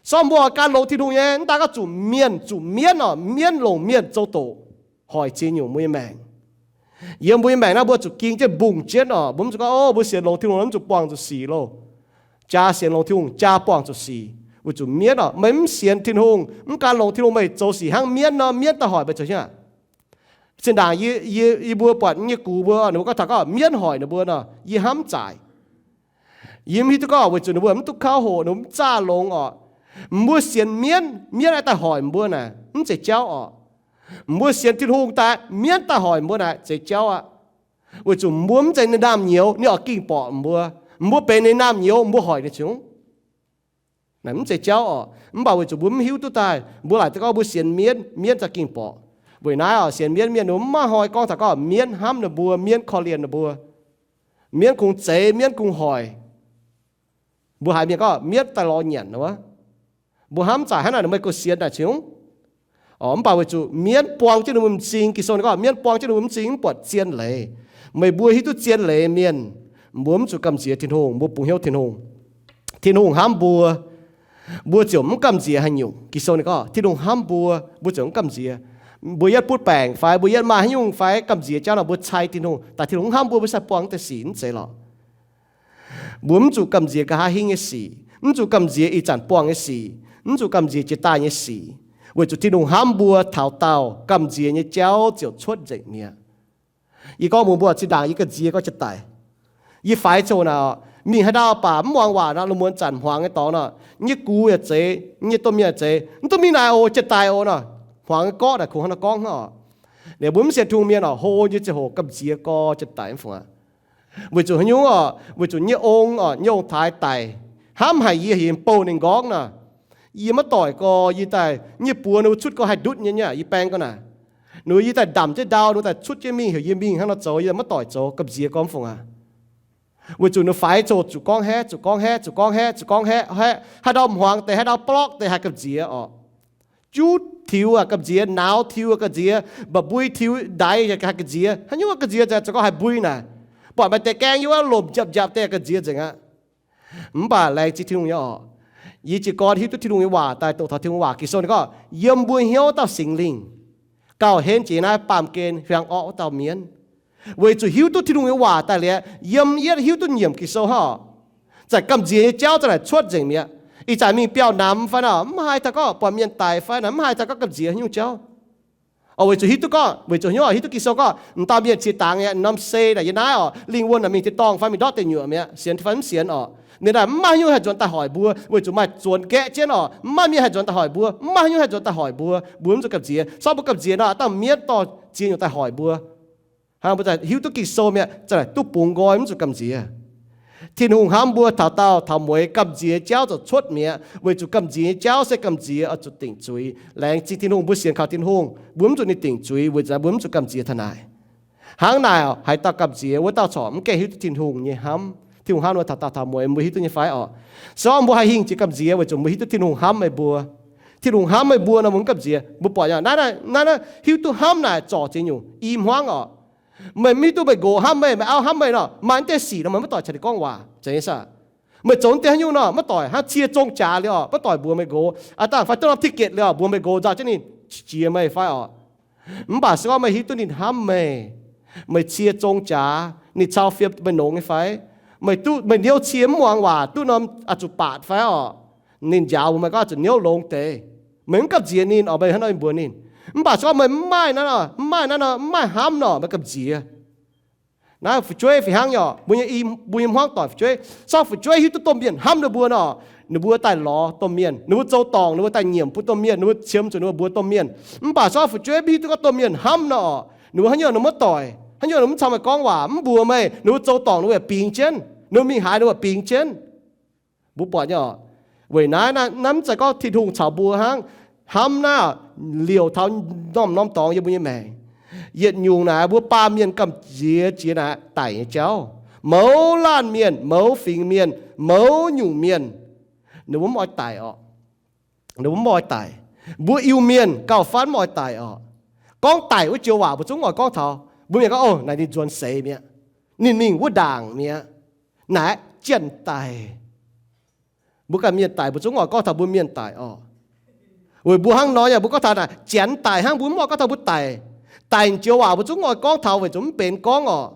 Sorng mbuo oix gan longx Tin-Hungh nyei, mv daan gorngv zuqc mienh, zuqc mienv oc, mienv longc mienh zoux doqc, hoic ziex nyungc mbuo nyei maengc. Yiem mbuo nyei maengc naaiv mbuo zuqc ging jienv mbungh jienv oc. Mbuo mv zuqc gorngv, o, mbuo sienx longx Tin-Hungh mv zuqc buangh zuqc sic loh. Jaa sienx longx Tin-Hungh, jaa buangh zuqc sic. Weic zuqc mienv oc, meih mv sienx Tin-Hungh, mv gan longx Tin-Hungh, meih zoux sic hnangv mienv nor, mienv daaih hoic meih zoux nyei aqv. Zinh ndaangc yie, yie, yie mbuo buatc nyei gux mbuo, ninh mbuo gorngv taux gorngv mienv hoic ninh mbuo nor, yie hnamv zaaic. Yie mv hiuv duqv gorngv weic zuqc ninh mbuo mv duqv kauv hoqc, ninh mbuo mv zaah longx oc. Mbuo sienx mienv, mienv aengx daaih hoic mbuo naaic, mv zeiz jauv oc. Mbuo sienx Tin-Hungh daaih, mienv daaih hoic mbuo naaic, zeiz jauv aqv. Weic zuqc mbuo mv zeiz ninh ndaamv-nyouz, ninh oix ging-borqc mbuo. Mbuo benx ninh naamh nyouz, mbuo hoic ninh cingx. Naaiv mv zeiz jauv oc. Mv baac weic zuqc mbuo mv hiuv duqv daaih, mbuo laaic daux gaux mbuo sienx mienv, mienv za'gengh borqc. Weic naaiv oc, sienx mienv mienh ninh mbuo mv maaih hnoi gorngv taux gorngv mienv hnamv ninh mbuo, mienv korv-lienh ninh mbuo, mienv kungx zeix, mienv kungx hoic. Mbuo haiz mienh gorngv mienv daaih lorz nyanc wuov. Mbuo hnamv zaqc hnangv naaic, meih go sienx naaic cingx. Mv baac weic zuqc mienv buang jienv ninh mbuo m'zing, Ging-Sou ninh gorngv mienv buang jienv ninh mbuo m'zing mv buatc zien leiz. Meih mbuo hiuv duqv zien leiz mienh, mbuo mv zuqc gamh nziex Tin-Hungh, mbuo bungx hnyouv Tin-Hungh. Tin-Hungh hnamv mbuo, mbuo ziouc mv gamh nziex haaix nyungc. Ging-Sou ninh gorngv Tin-Hungh hnamv mbuo, mbuo ziouc mv gamh nziex. Mbuo yietv butv baengc fai mbuo yietv maaih haaix nyungc fai gamh nziex jauv nor, mbuo cai Tin-Hungh, daaih Tin-Hungh mv hnamv mbuo, mbuo sai buangh deix sic mv zeiz lorqc. Mbuo mv zuqc gamh nziex nqa'haav hingv nyei sic, mv zuqc gamh nziex ih zanc buangh nyei sic, mv zuqc gamh nziex jiex daaih nyei sic, weic zuqc Tin-Hungh hnamv mbuo taux daauh, gamh nziex nyei jauv ziouc cuotv nzengc mi'aqv. Yie gorngv mbuox mbuo, zinh ndaangc yie gamh nziex gorngv jiex daic, yie faix coc naaic, mingh haaix ndau baac mv muangx waac nor, lungh muonz zanc hmuangx nyei dorngx nor, nyei gux yaac zeiz, nyei domh mienh yaac zeiz, mv duqv mingh naaic oc, jiex daic oc nor. Hmuangx nyei gorqv naaic kungx hnangv nor gorngv hnangv oc. Liuz mbuo mv sienx Tin-Hungh mienh oc, hlo nyei ziangh hoc gamh nziex gorx jiex daic mv fungc aqv. Weic zuqc haaix nyungc oc? Weic zuqc nyei ong oc, nyei ong-taaix daic, hnamv haic yie, heuc yie bouh ninh nqorngv nor, yie maiv doic gorx, yie daaih nyei buoz ninh mbuo cutv gorx haih ndutv nyei nyei, yie baeng gorx naaic. Ninh mbuo yie daaih ndamc jienv ndau, ninh mbuo daaih cutv jienv mingh, heuc yie mingh hnangv nor zoux, yie maiv doic zoux, gamh nziex gorx mv fungc aqv. Weic zuqc ninh faix coc zuqc gorngv haeqv, zuqc gorngv haeqv, zuqc gorngv haeqv, zuqc gorngv haeqv, haeqv, haaix ndau hmuangx deix, haaix ndau blorqv deix haih gamh nziex oc. Juv tiux aac gamh nziex, nauz tiux aac gamh nziex, mba'mbui tiux ndaix haih gamh nziex. Haaix nyungc gamh nziex nzengc, zuqc gorngv haih mbui naaic. Buatc maaih deix gaeng yiem wuov lomc njapc njapc deix gamh nziex nzengc aqv. Mv baac laengz zingh Tin-Hungh nyei oc. Yie jiez gorn hiuv duqv Tin-Hungh nyei waac daaih doqc taux Tin-Hungh waac. Ging-Sou ninh gorngv yiem mbuo hnyouv dauh Singx Lingh gauh henv jiex naaiv baamh gen hiuang orqv wuov dauh mienv. Weic zuqc hiuv duqv Tin-Hungh nyei waac daaih liuz, yiem yietv hiuv duqv nyiemc Ging-Sou hnangv oc. Zanc gamh nziex nyei jauv za'naaic cuotv nzengc mi'aqv. Ih zanc mingh biauv-namx fai nor, mv haiz taux gorngv buatc mienh daic fai nor, mv haiz taux gorngv gamh nziex haaix nyungc jauv. Oc, weic zuqc hiuv duqv gorngv, weic zuqc hnyouv hiuv duqv Ging-Sou gorngv m'dauh mienh ciex dangx aqv, norm sei naaic yiem naaiv oc, lingh wuonh naaic mingh tin-dorngh fai mingh ndortv deic nyuoqc mi'aqv, sienx fai mv sienx oc. Ninh naaic mv maaih haaix nyungc haih nzuonx daaih hoic mbuo, weic zuqc maaih zuonx nqaeqv jienv oc, mv maaih mienh haih nzuonx daaih hoic mbuo, mv maaih haaix nyungc haih nzuonx daaih hoic mbuo, mbuo mv zuqc gamh nziex. Sortv mbuo gamh nziex nor, dangh mienv dorh ziex nyungc daaih hoic mbuo. Hnangv mbuo daaih hiuv duqv Ging-Sou mi'aqv, za'naaic duqv bungx nqoi, mv zuqc gamh nziex. Tin-Hungh hnamv mbuo taux daauh taux mueiz, gamh nziex jauv ziouc cuotv mi'aqv. Weic zuqc gamh nziex nyei jauv se gamh nziex oix zuqc dingc zuiz. Laengz zingh Tin-Hungh, mbuo sienx kaux Tin-Hungh, mbuo mv zuqc ninh dingc zuiz, weic zuqc mbuo mv zuqc gamh nziex taux naaic. Hnangv naaic, haaix dauh gamh nziex, wuov dauh corc mv gaengh hiuv duqv Tin-Hungh nyei hnamv. Tin-Hungh hnamv mbuo taux daauh taux mueiz, mbuo hiuv duqv nyei fai oc? Se gorngv mbuo haih hingh jiex gamh nziex weic zuqc mbuo hiuv duqv Tin-Hungh hnamv meih mbuo. Tin-Hungh hnamv meih mbuo nor, mbuo mv gamh nziex. Mbuo buatc naaiv, naaiv, naaiv hiuv duqv hnamv naaic zorc ziex nyungc i hmuangv oc. Meih mv hiuv duqv meih nqox hnamv meih, meih auv hnamv meih nor, maaih naaiv deix sic nor meih maiv doic caux ninh gorngv waac, zeiz nyei saah? Meih zoux naaiv deix haaix nyungc nor, maiv doic, hnangv cie zong jaax liuz oc, maiv doic mbuox meih nqox. Aa, dangh fai duqv norm ticket liuz oc, mbuox meih nqox nzauh jienv ninh jiex meih fai oc. Mv baac se gorngv meih hiuv duqv ninh hnamv meih, meih cie zong jaax, ninh cau fiem meih nongx nyei fai? Meih duqv, meih niouv cie mv muangx waac, duqv norm oix zuqc baatc fai oc? Ninh njaaux mbuox meih gorngv oix zuqc niouv longx deix. Meih mv gamh nziex ninh oc, meih hnangv nor mbuox ninh. Mv baac se gorngv meih mv maaih naaiv nor, mv maaih naaiv nor, mv maaih hnamv nor, meih gamh nziex. Naaiv fu'jueiv fih hnangv nyei oc, mbuo nyei, mbuo nyei hmuangv doic fu'jueiv. Se gorngv fu'jueiv hiuv duqv domh mienh hnamv ninh mbuo nor, ninh mbuo daaih lorz domh mienh, ninh mbuo zoux dorngc, ninh mbuo daaih nyiemc bun domh mienh, ninh mbuo qiemx zuqc ninh mbuo mbuox domh mienh. Mv baac se gorngv fu'jueiv mv hiuv duqv gorngv domh mienh hnamv nor, ninh mbuo haaix nyungc ninh mbuo maiv doic, haaix nyungc ninh mbuo mv caux meih gorngv waac, mv mbuox meih, ninh mbuo zoux dorngc ninh mbuo yaac bingx jienv, ninh mbuo mingh haaix ninh mbuo bingx jienv. Mbuo buatc nyei oc. Weic naaiv, naaiv mv zeiz gorngv Tin-Hungh caux mbuo hnangv, hnamv naaiv liouc taux norm-norm dorngx yiem mbuo nyei maengc. Yietc nyungc naaic mbuo baamh mienh gamh nziex jiex naaic daic nyei jauv. Mouz laanh mienh, mouz fingx mienh, mouz nyungc mienh, ninh mbuo mv oix daic oc. Ninh mbuo mv oix daic. Mbuo Iu-Mienh gauh fai mv oix daic oc. Gorngv daic wuov joux waac mbuo zungv oix gorngv taux, mbuo mienh gorngv, o, naaic ninh nzuonx seix mi'aqv. Ninh mingh wuov ndaangc mi'aqv. Naaic janx daic. Mbuo ganh mienh daic mbuo zungv oix gorngv taux mbuo mienh daic oc. Weic mbuo hnangv nor yaac mbuo gorngv taux naaic janx daic hnangv, mbuo mv oix gorngv taux mbuo daic. Daic joux waac mbuo zungv oix gorngv taux weic zuqc mv benx gorngv oc.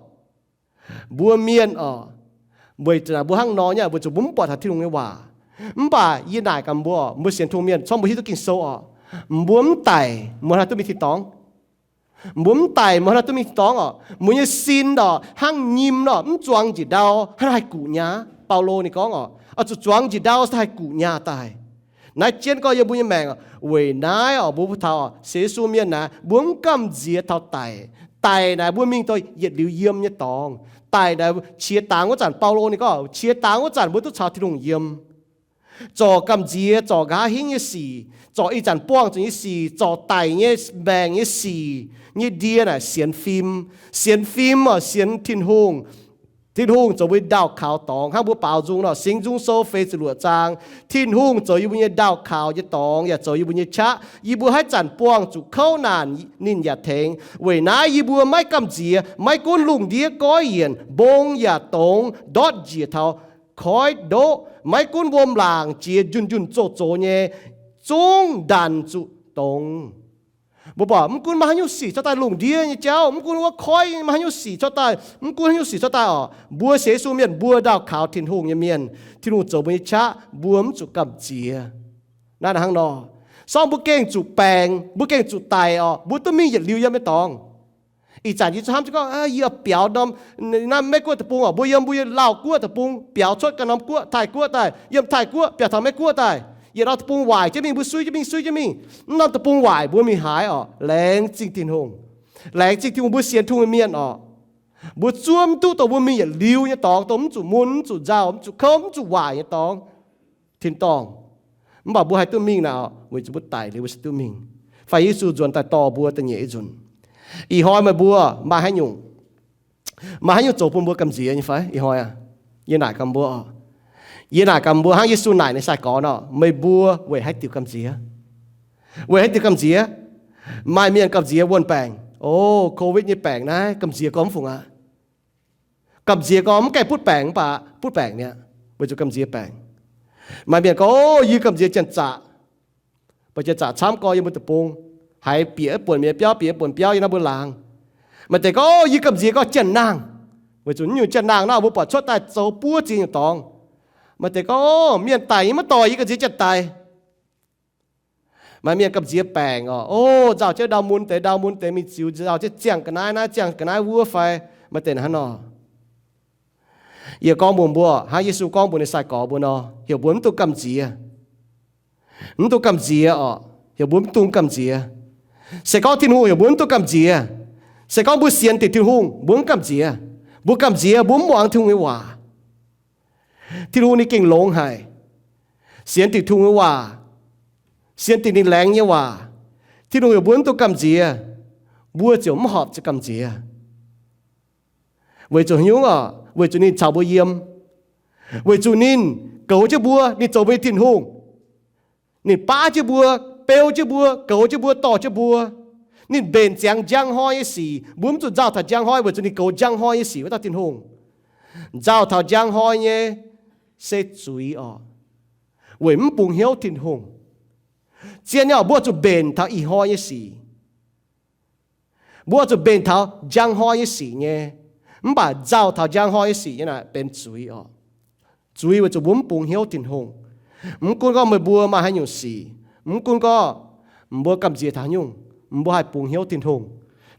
Mbuo mienh oc, weic zuqc naaic mbuo hnangv nor nyei, weic zuqc mbuo mv buatc taux Tin-Hungh nyei waac. Mv baac yie naaic gaax mbuo, mbuo sienx Tin-Hungh mienh, se gorngv mbuo hiuv duqv Ging-Sou oc, mbuo mv daic, mbuo haaix nor duqv mingh tin-dorngh? Mbuo mv daic, mbuo haaix nor duqv mingh tin-dorngh oc? Mbuo nyei sin oc, hnangv nyim nor, mv zuangx njiec ndau, haaix nor haih guqc nyaah? Baulo ninh gorngv oc, oix zuqc zuangx njiec ndau se haih guqc nyaah daaih. Naaiv jienv gorngv yiem mbuo nyei maengc oc, weic naaiv oc, mbuo taux sienx Yesu mienh naaiv, mbuo mv gamh nziex taux daic. Daic naaic mbuo mingh dorh yietc liuz yiem nyei dorngx. Daic naaic qiex dangx wuov zanc, Baulo ninh gorngv qiex dangx wuov zanc mbuo duqv caux Tin-Hungh yiem. Zorc gamh nziex, zorc nqa'haav hingv nyei sic, zorc ih zanc buangh zuqc nyei sic, zorc daic nyei maengc nyei sic nyei ndie naaic sienx fim. Sienx fim oc, sienx Tin-Hungh. Tin-Hungh zoux mbuo nyei ndaauh kaux dorngx hnangv mbuo baaux nzung nor, Singx Nzung Sou feix ziepc luoqc zaang. Tin-Hungh zoux yie mbuo nyei ndaauh kaux nyei dorngx yaac zoux yie mbuo nyei qaqv. Yie mbuo haaix zanc buangh zuqc kouv naanc ninh yaac tengx. Weic naaiv yie mbuo maiv gamh nziex, maiv gunv lungh ndiev goiv yienc, mbong yaac dongz, ndortv njiec taux koiv ndoqv, maiv gunv wuom laangc jiex njunh njunh zoh zox nyei, zungv ndanc zuqc dongz. Mbuo buatc mv gunv maaih haaix nyungc sic cuotv daaih, lungh ndiev nyei jauv, mv gunv wuov koiv maaih haaix nyungc sic cuotv daaih, mv gunv haaix nyungc sic cuotv daaih oc, mbuo sienx Yesu mienh mbuo ndaauh kaux Tin-Hungh nyei mienh, Tin-Hungh zoux mbuo nyei qaqv, mbuo mv zuqc gamh nziex. Naaiv hnangv nor, sorng mbuo gengh zuqc baengc, mbuo gengh zuqc daic oc, mbuo duqv mingh yietc liuz yiem nyei dorngx. Ih zanc yie zuqc hnamv jienv gorngv, yie biaux norm naaiv Meiv-Guoqv deic-bung oc, mbuo yiem mbuo nyei Lauv-Guoqv deic-bung biaux cuotv ganh norm guoqv, Taiv-Guoqv daaih, yiem Taiv-Guoqv biaux taux Meiv-Guoqv daaih, yietc norm deic-bung waaic jienv mingh, mbuo suiv jienv mingh, suiv jienv mingh. Mv norm deic-bung waaic mbuo mingh haaix oc? Laengz zingh Tin-Hungh. Laengz zingh Tin-Hungh mbuo sienx Tin-Hungh nyei mienh oc. Mbuo zuov mv duqv dongh mbuo mingh yietc liuz nyei dorngx, dongh mv zuqc mun, mv zuqc nzauh, mv zuqc kouv, mv zuqc waaic nyei dorngx, tin-dorngh. Mv baac mbuo haih duqv mingh naaic oc, weic zuqc mbuo daic liuz mbuo se duqv mingh, fai Yesu nzuonx daaih dorh mbuo da'nyeic nzunc. Ih hnoi meih mbuo maaih haaix nyungc, maaih haaix nyungc zoux bun mbuo gamh nziex nyei fai? Ih hnoi aac, yie naaic gaax mbuo oc. Yie naaic gaax mbuo hnangv Yesu naaic ninh sai-gorx nor, meih mbuo weic haaix diuc gamh nziex? Weic haaix diuc gamh nziex? Maaih mienh gamh nziex wuon-baengc. O, Covid nyei baengc naaiv gamh nziex gorngv mv fungc aqv. Gamh nziex gorngv mv gaengh butv baengc, mv baac butv baengc mi'aqv, weic zuqc gamh nziex baengc. Maaih mienh gorngv, o, yie gamh nziex janx-zaqc. Mv baac janx-zaqc camv gorx yiem mbuo deic-bung, haiz bieqc buonc mienh biauv, bieqc buonc biauv yiem naaiv mbuo laangz. Maaih deix gorngv, o, yie gamh nziex gorngv janx-nangh, weic zuqc nyungc janx-nangh naaiv mbuo buatc cuotv daaih zoux buov ziex nyungc dorngx. Maaih deix gorngv, o, mienh daic nyei maiv dorh yie gamh nziex janx-daic. Maaih mienh gamh nziex baengc oc, o, nzauh jienv ndau mun deix ndau mun deix, mingh ziux nzauh jienv ziangh ga'naaiv naaiv ziangh ga'naaiv wuov fai maaih deix hnangv nor. Yie gorngv mbuox mbuo, hnangv Yesu gorngv mbuox ninh sai-gorx mbuo nor, heuc mbuo mv dungx gamh nziex. Mv dungx gamh nziex oc, heuc mbuo mv dungx gamh nziex. Se gorngv Tin-Hungh heuc mbuo mv dungx gamh nziex, se gorngv mbuo sienx dingc Tin-Hungh, mbuo mv gamh nziex. Mbuo gamh nziex, mbuo mv muangx Tin-Hungh nyei waac. Tin-Hungh ninh gengh longx haic. Sienx dingc Tin-Hungh nyei waac, sienx dingc ninh laengz nyei waac, Tin-Hungh heuc mbuo mv dungx gamh nziex, mbuo ziouc mv horpc zuqc gamh nziex. Weic zuqc haaix nyungc oc? Weic zuqc ninh caux mbuo yiem. Weic zuqc ninh goux jienv mbuo, ninh zoux mbuo nyei Tin-Hungh. Ninh baav jienv mbuo, beu jienv mbuo, goux jienv mbuo, dorh jienv mbuo. Ninh mbenc ziangx njang hnoi nyei sic. Mbuo mv zuqc nzauh taux njang hnoi weic zuqc ninh goux njang hnoi nyei sic wuov dauh Tin-Hungh. Nzauh taux njang hnoi nyei se zuiz oc, weic mv bungx hnyouv Tin-Hungh. Zien nyei oc, mbuo zuqc mbenc taux ih hnoi nyei sic. Mbuo zuqc mbenc taux njang hnoi nyei sic nyei. Mv baac nzauh taux njang hnoi nyei sic nyei naaic benx zuiz oc. Zuiz weic zuqc mbuo mv bungx hnyouv Tin-Hungh. Mv gunv gorngv meih mbuo maaih haaix nyungc sic, mv gunv gorngv mbuo gamh nziex taux haaix nyungc, mbuo haih bungx hnyouv Tin-Hungh.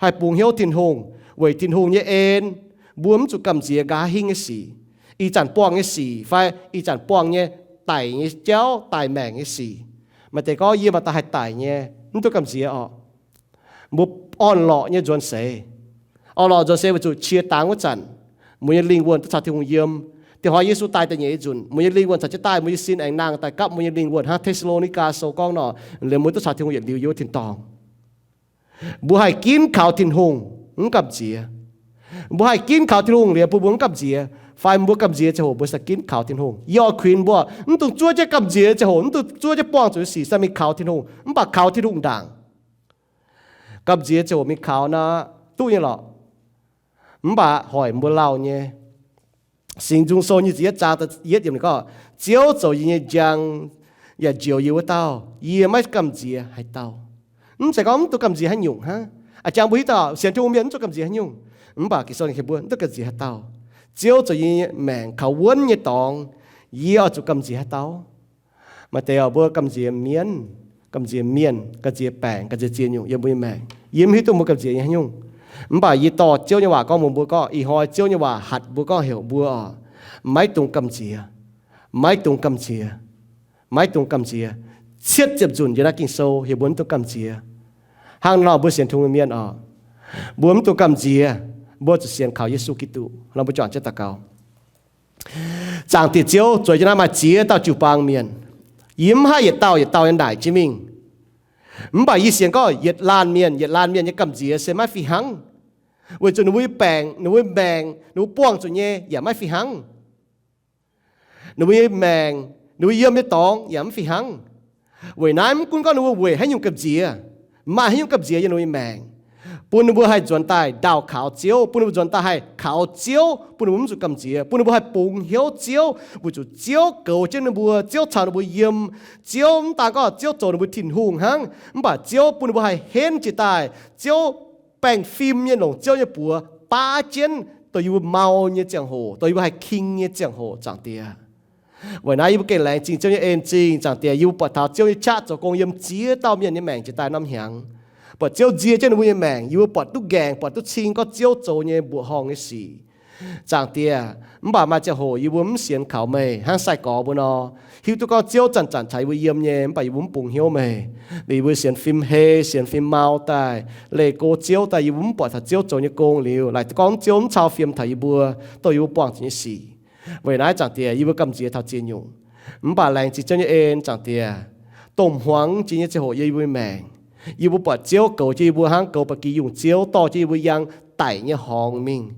Haih bungx hnyouv Tin-Hungh weic Tin-Hungh nyei en. Mbuo mv zuqc gamh nziex nqa'haav hingv nyei sic, ih zanc buangh nyei sic fai ih zanc buangh nyei daic nyei jauv, daic maengc nyei sic. Maaih deix gorngv yie maaih daaih haih daic nyei, mv duqv gamh nziex oc. Mbuo orn-lorqc nyei nzuonx seix. Orn-lorqc nzuonx seix weic zuqc qiex dangx wuov zanc, mbuo nyei lingh wuonh duqv caux Tin-Hungh yiem. Dingc hnoi Yesu daaih da'nyeic nzunc, mbuo nyei lingh wuonh caux jienv daaih, mbuo nyei sin aengx nangh daaih gapv mbuo nyei lingh wuonh hnangv Te^saa^lo^ni^gaa Sou gorngv nor, liemh mbuo duqv caux Tin-Hungh yietc liuz yiem wuov tin-dorngh. Mbuo haih ginv kaux Tin-Hungh, mv gamh nziex. Mbuo haih ginv kaux Tin-Hungh liuz bun mbuo mv gamh nziex, fai mbuo gamh nziex ziangh hoc mbuo se ginv kaux Tin-Hungh. Yie oix kuinx mbuo, mv dungx zuov jienv gamh nziex ziangh hoc, mv dungx zuov jienv buangh zuqc sic, se mingh kaux Tin-Hungh, mv baac kaux Tin-Hungh ndaangc. Gamh nziex ziangh hoc mingh kaux nor, duqv nyei lorqc. Mv baac hoic mbuo lauh nyei. Singx Nzung Sou nyic ziepc yietv zaang yietv yiemc ninh gorngv, Ziouv zoux yie nyei njang yaac njoux yie wuov dauh, yie maiv gamh nziex haaix dauh. Mv zeiz gorngv mv dungx gamh nziex haaix nyungc hnangv. A'jang mbuo hiuv dauh sienx Tin-Hungh mienh mv zuqc gamh nziex haaix nyungc. Mv baac Ging-Sou ninh mbuo mv dungx gamh nziex haaix dauh. Ziouv zoux yie nyei maengc kaux wuonv nyei dorngx, yie oix zuqc gamh nziex haaix dauh? Maaih deix mbuo gamh nziex mienv, gamh nziex mienh, gamh nziex baengc, gamh nziex ziex nyungc yiem mbuo nyei maengc. Yie mv hiuv duqv mbuo gamh nziex nyei haaix nyungc. Mv baac yie dorh Ziouv nyei waac gorngv mbuox mbuo gorngv, ih hnoi Ziouv nyei waac hatc mbuo gorngv heuc mbuo oc, maiv dungx gamh nziex. Maiv dungx gamh nziex. Maiv dungx gamh nziex. Cietv ziepc nzunc yiem naaiv Ging-Sou heuc mbuo mv dungx gamh nziex. Hnangv nor mbuo sienx Tin-Hungh mienh oc, Mbuo mv dungx gamh nziex, mbuo zuqc sienx kaux Yesu Giduc. Lomh mbuo juangc jienv daux gaux. Zaangc Diex Ziouv, zueiz jienv naaiv maaih ziex dauh jiu-baang mienh. Yie mv haih yietc dauh yietc dauh nyei naaic jienv mingh. Mv baac yie sienx gorngv yietc laanh mienh, yietc laanh mienh nyei gamh nziex se maiv fih hnangv. Weic zuqc ninh mbuo nyei baengc, ninh mbuo nyei maengc, ninh mbuo buangh zuqc nyei yaac maiv fih hnangv. Ninh mbuo nyei maengc, ninh mbuo yiem nyei dorngx yaac mv fih hnangv. Weic naaiv mv gunv gorngv ninh mbuo weic haaix nyungc gamh nziex, maaih haaix nyungc gamh nziex yiem ninh mbuo nyei maengc, bun ninh mbuo haih nzuonx daaih ndaauh kaux Ziouv, bun ninh mbuo nzuonx daaih haih kaux Ziouv, bun ninh mbuo mv zuqc gamh nziex, bun ninh mbuo haih bungx hnyouv Ziouv, weic zuqc Ziouv goux jienv ninh mbuo, Ziouv caux ninh mbuo yiem. Ziouv mv daan gorngv Ziouv zoux ninh mbuo Tin-Hungh hnangv, mv baac Ziouv bun ninh mbuo haih henv jiez daaih, Ziouv baengh fim nyei longc Ziouv nyei buoz baav jienv, dongh yie mbuo mau nyei ziangh hoc, dongh yie mbuo haih king nyei ziangh hoc, Zaangc Diex. Weic naaiv yie mbuo gengh laengz zingh Ziouv nyei en zingh, Zaangc Diex. Yie mbuo buatc taux Ziouv nyei qaqv zoux gong yiem ziex dauh mienh nyei maengc jiex daaih norm hnyangx, buatc Ziouv nzie jienv ninh mbuo nyei maengc, yie mbuo buatc duqv nqaengc, buatc duqv cing gorngv Ziouv zoux nyei mbuoqc horngh nyei sic, Zaangc Diex. Mv baac maaih ziangh hoc yie mbuo mv sienx kaux meih hnangv sai-gorx mbuo nor, hiuv duqv gorngv Ziouv zanc-zanc caux yie mbuo yiem nyei, mv baac yie mbuo mv bungx hnyouv meih. Liuz yie mbuo sienx fim hei, sienx fim mau daaih, leih go Ziouv daaih, yie mbuo mv buatc taux Ziouv zoux nyei gong liuz, laaic duqv gorngv Ziouv mv cau fiem taux yie mbuo, dongh yie mbuo buangh zuqc nyei sic. Weic naaiv, Zaangc Diex, yie mbuo gamh nziex taux ziex nyungc. Mv baac laengz zingh Ziouv nyei en, Zaangc Diex, dongh hmuangx jiex nyei ziangh hoc yiem yie mbuo nyei maengc, yie mbuo buatc Ziouv goux jienv yie mbuo hnangv goux ba'gi yungh Ziouv dorh jienv yie mbuo yangh daic nyei horngz mingh.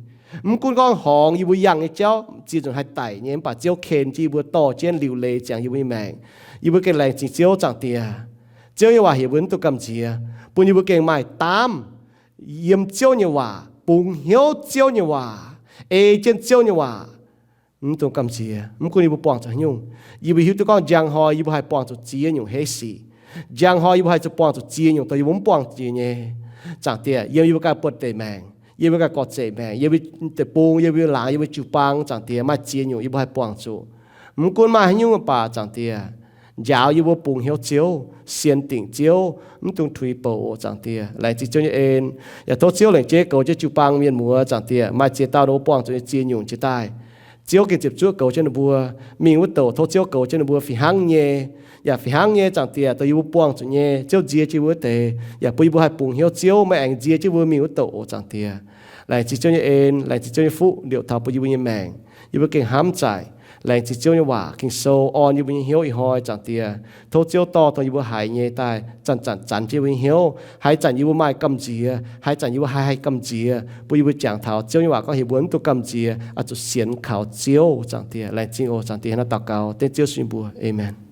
Mv gunv gorngv horngz yie mbuo yangh nyei jauv ziex nyungc haih daic nyei, mv baac Ziouv ken jienv yie mbuo dorh jienv liuc leiz ziangx yie mbuo nyei maengc. Yie mbuo gengh laengz zingh Ziouv, Zaangc Diex. Ziouv nyei waac heuc mbuo mv dungx gamh nziex, bun yie mbuo gengh maaih daamv yiem Ziouv nyei waac, bungx hnyouv Ziouv nyei waac, ei jienv Ziouv nyei waac, mv dungx gamh nziex. Mv gunv yie mbuo buangh zuqc haaix nyungc, yie mbuo hiuv duqv gorngv njang hnoi yie mbuo haih buangh zuqc ziex nyungc heiv sic. Njang hnoi yie mbuo haih zuqc buangh zuqc ziex nyungc dongh yie mbuo mv buangh zuqc nyei. Zaangc Diex, yiem yie mbuo ganh buoz-ndeic maengc, yiem yie mbuo ganh gorx-zeic maengc, yiem yie mbuo deic-bung, yiem yie mbuo laangz, yie mbuo jiu-baang, Zaangc Diex, maaih ziex nyungc yie mbuo haih buangh zuqc. Mv gunv maaih haaix nyungc mv baac, Zaangc Diex, njaaux yie mbuo bungx hnyouv Ziouv, sienx dingc Ziouv, mv dungx tuix bouc oc, Zaangc Diex. Laengz zingh Ziouv nyei en, yaac tov Ziouv lengc jeiv goux jienv jiu-baang mienh muoz, Zaangc Diex, maaih ziex dauh ninh mbuo buangh zuqc nyei ziex nyungc jiex daaih. Ziouv gengh ziepc zuoqv goux jienv ninh mbuo mingh wuov douc. Tov Ziouv goux jienv ninh mbuo fih hnangv nyei, yaac fih hnangv nyei, Zaangc Diex, dongh yie mbuo buangh zuqc nyei, Ziouv nzie jienv mbuo wuov deix, yaac bun yie mbuo haih bungx hnyouv Ziouv, meih aengx nzie jienv mbuo mingh wuov douc oc, Zaangc Diex. Laengz zingh Ziouv nyei en, laengz zingh Ziouv nyei fuqv liouc taux bun yie mbuo nyei maengc. Yie mbuo gengh hnamv zaic, laengz zingh Ziouv nyei waac Ging-Sou orn yie mbuo nyei hnyouv ih hnoi, Zaangc Diex. Tov Ziouv dorh dongh yie mbuo haiz nyei daaih zanc-zanc zanx jienv yie mbuo nyei hnyouv. Haaix zanc yie mbuo maaih gamh nziex, haaix zanc yie mbuo haih haih gamh nziex, bun yie mbuo jangx taux Ziouv nyei waac gorngv heuc mbuo mv dungx gamh nziex, oix zuqc sienx kaux Ziouv, Zaangc Diex. Laengz zingh oc, Zaangc Diex. Hnangv naaiv daux gaux dengv Ziouv Yesu nyei mbuox, aamen.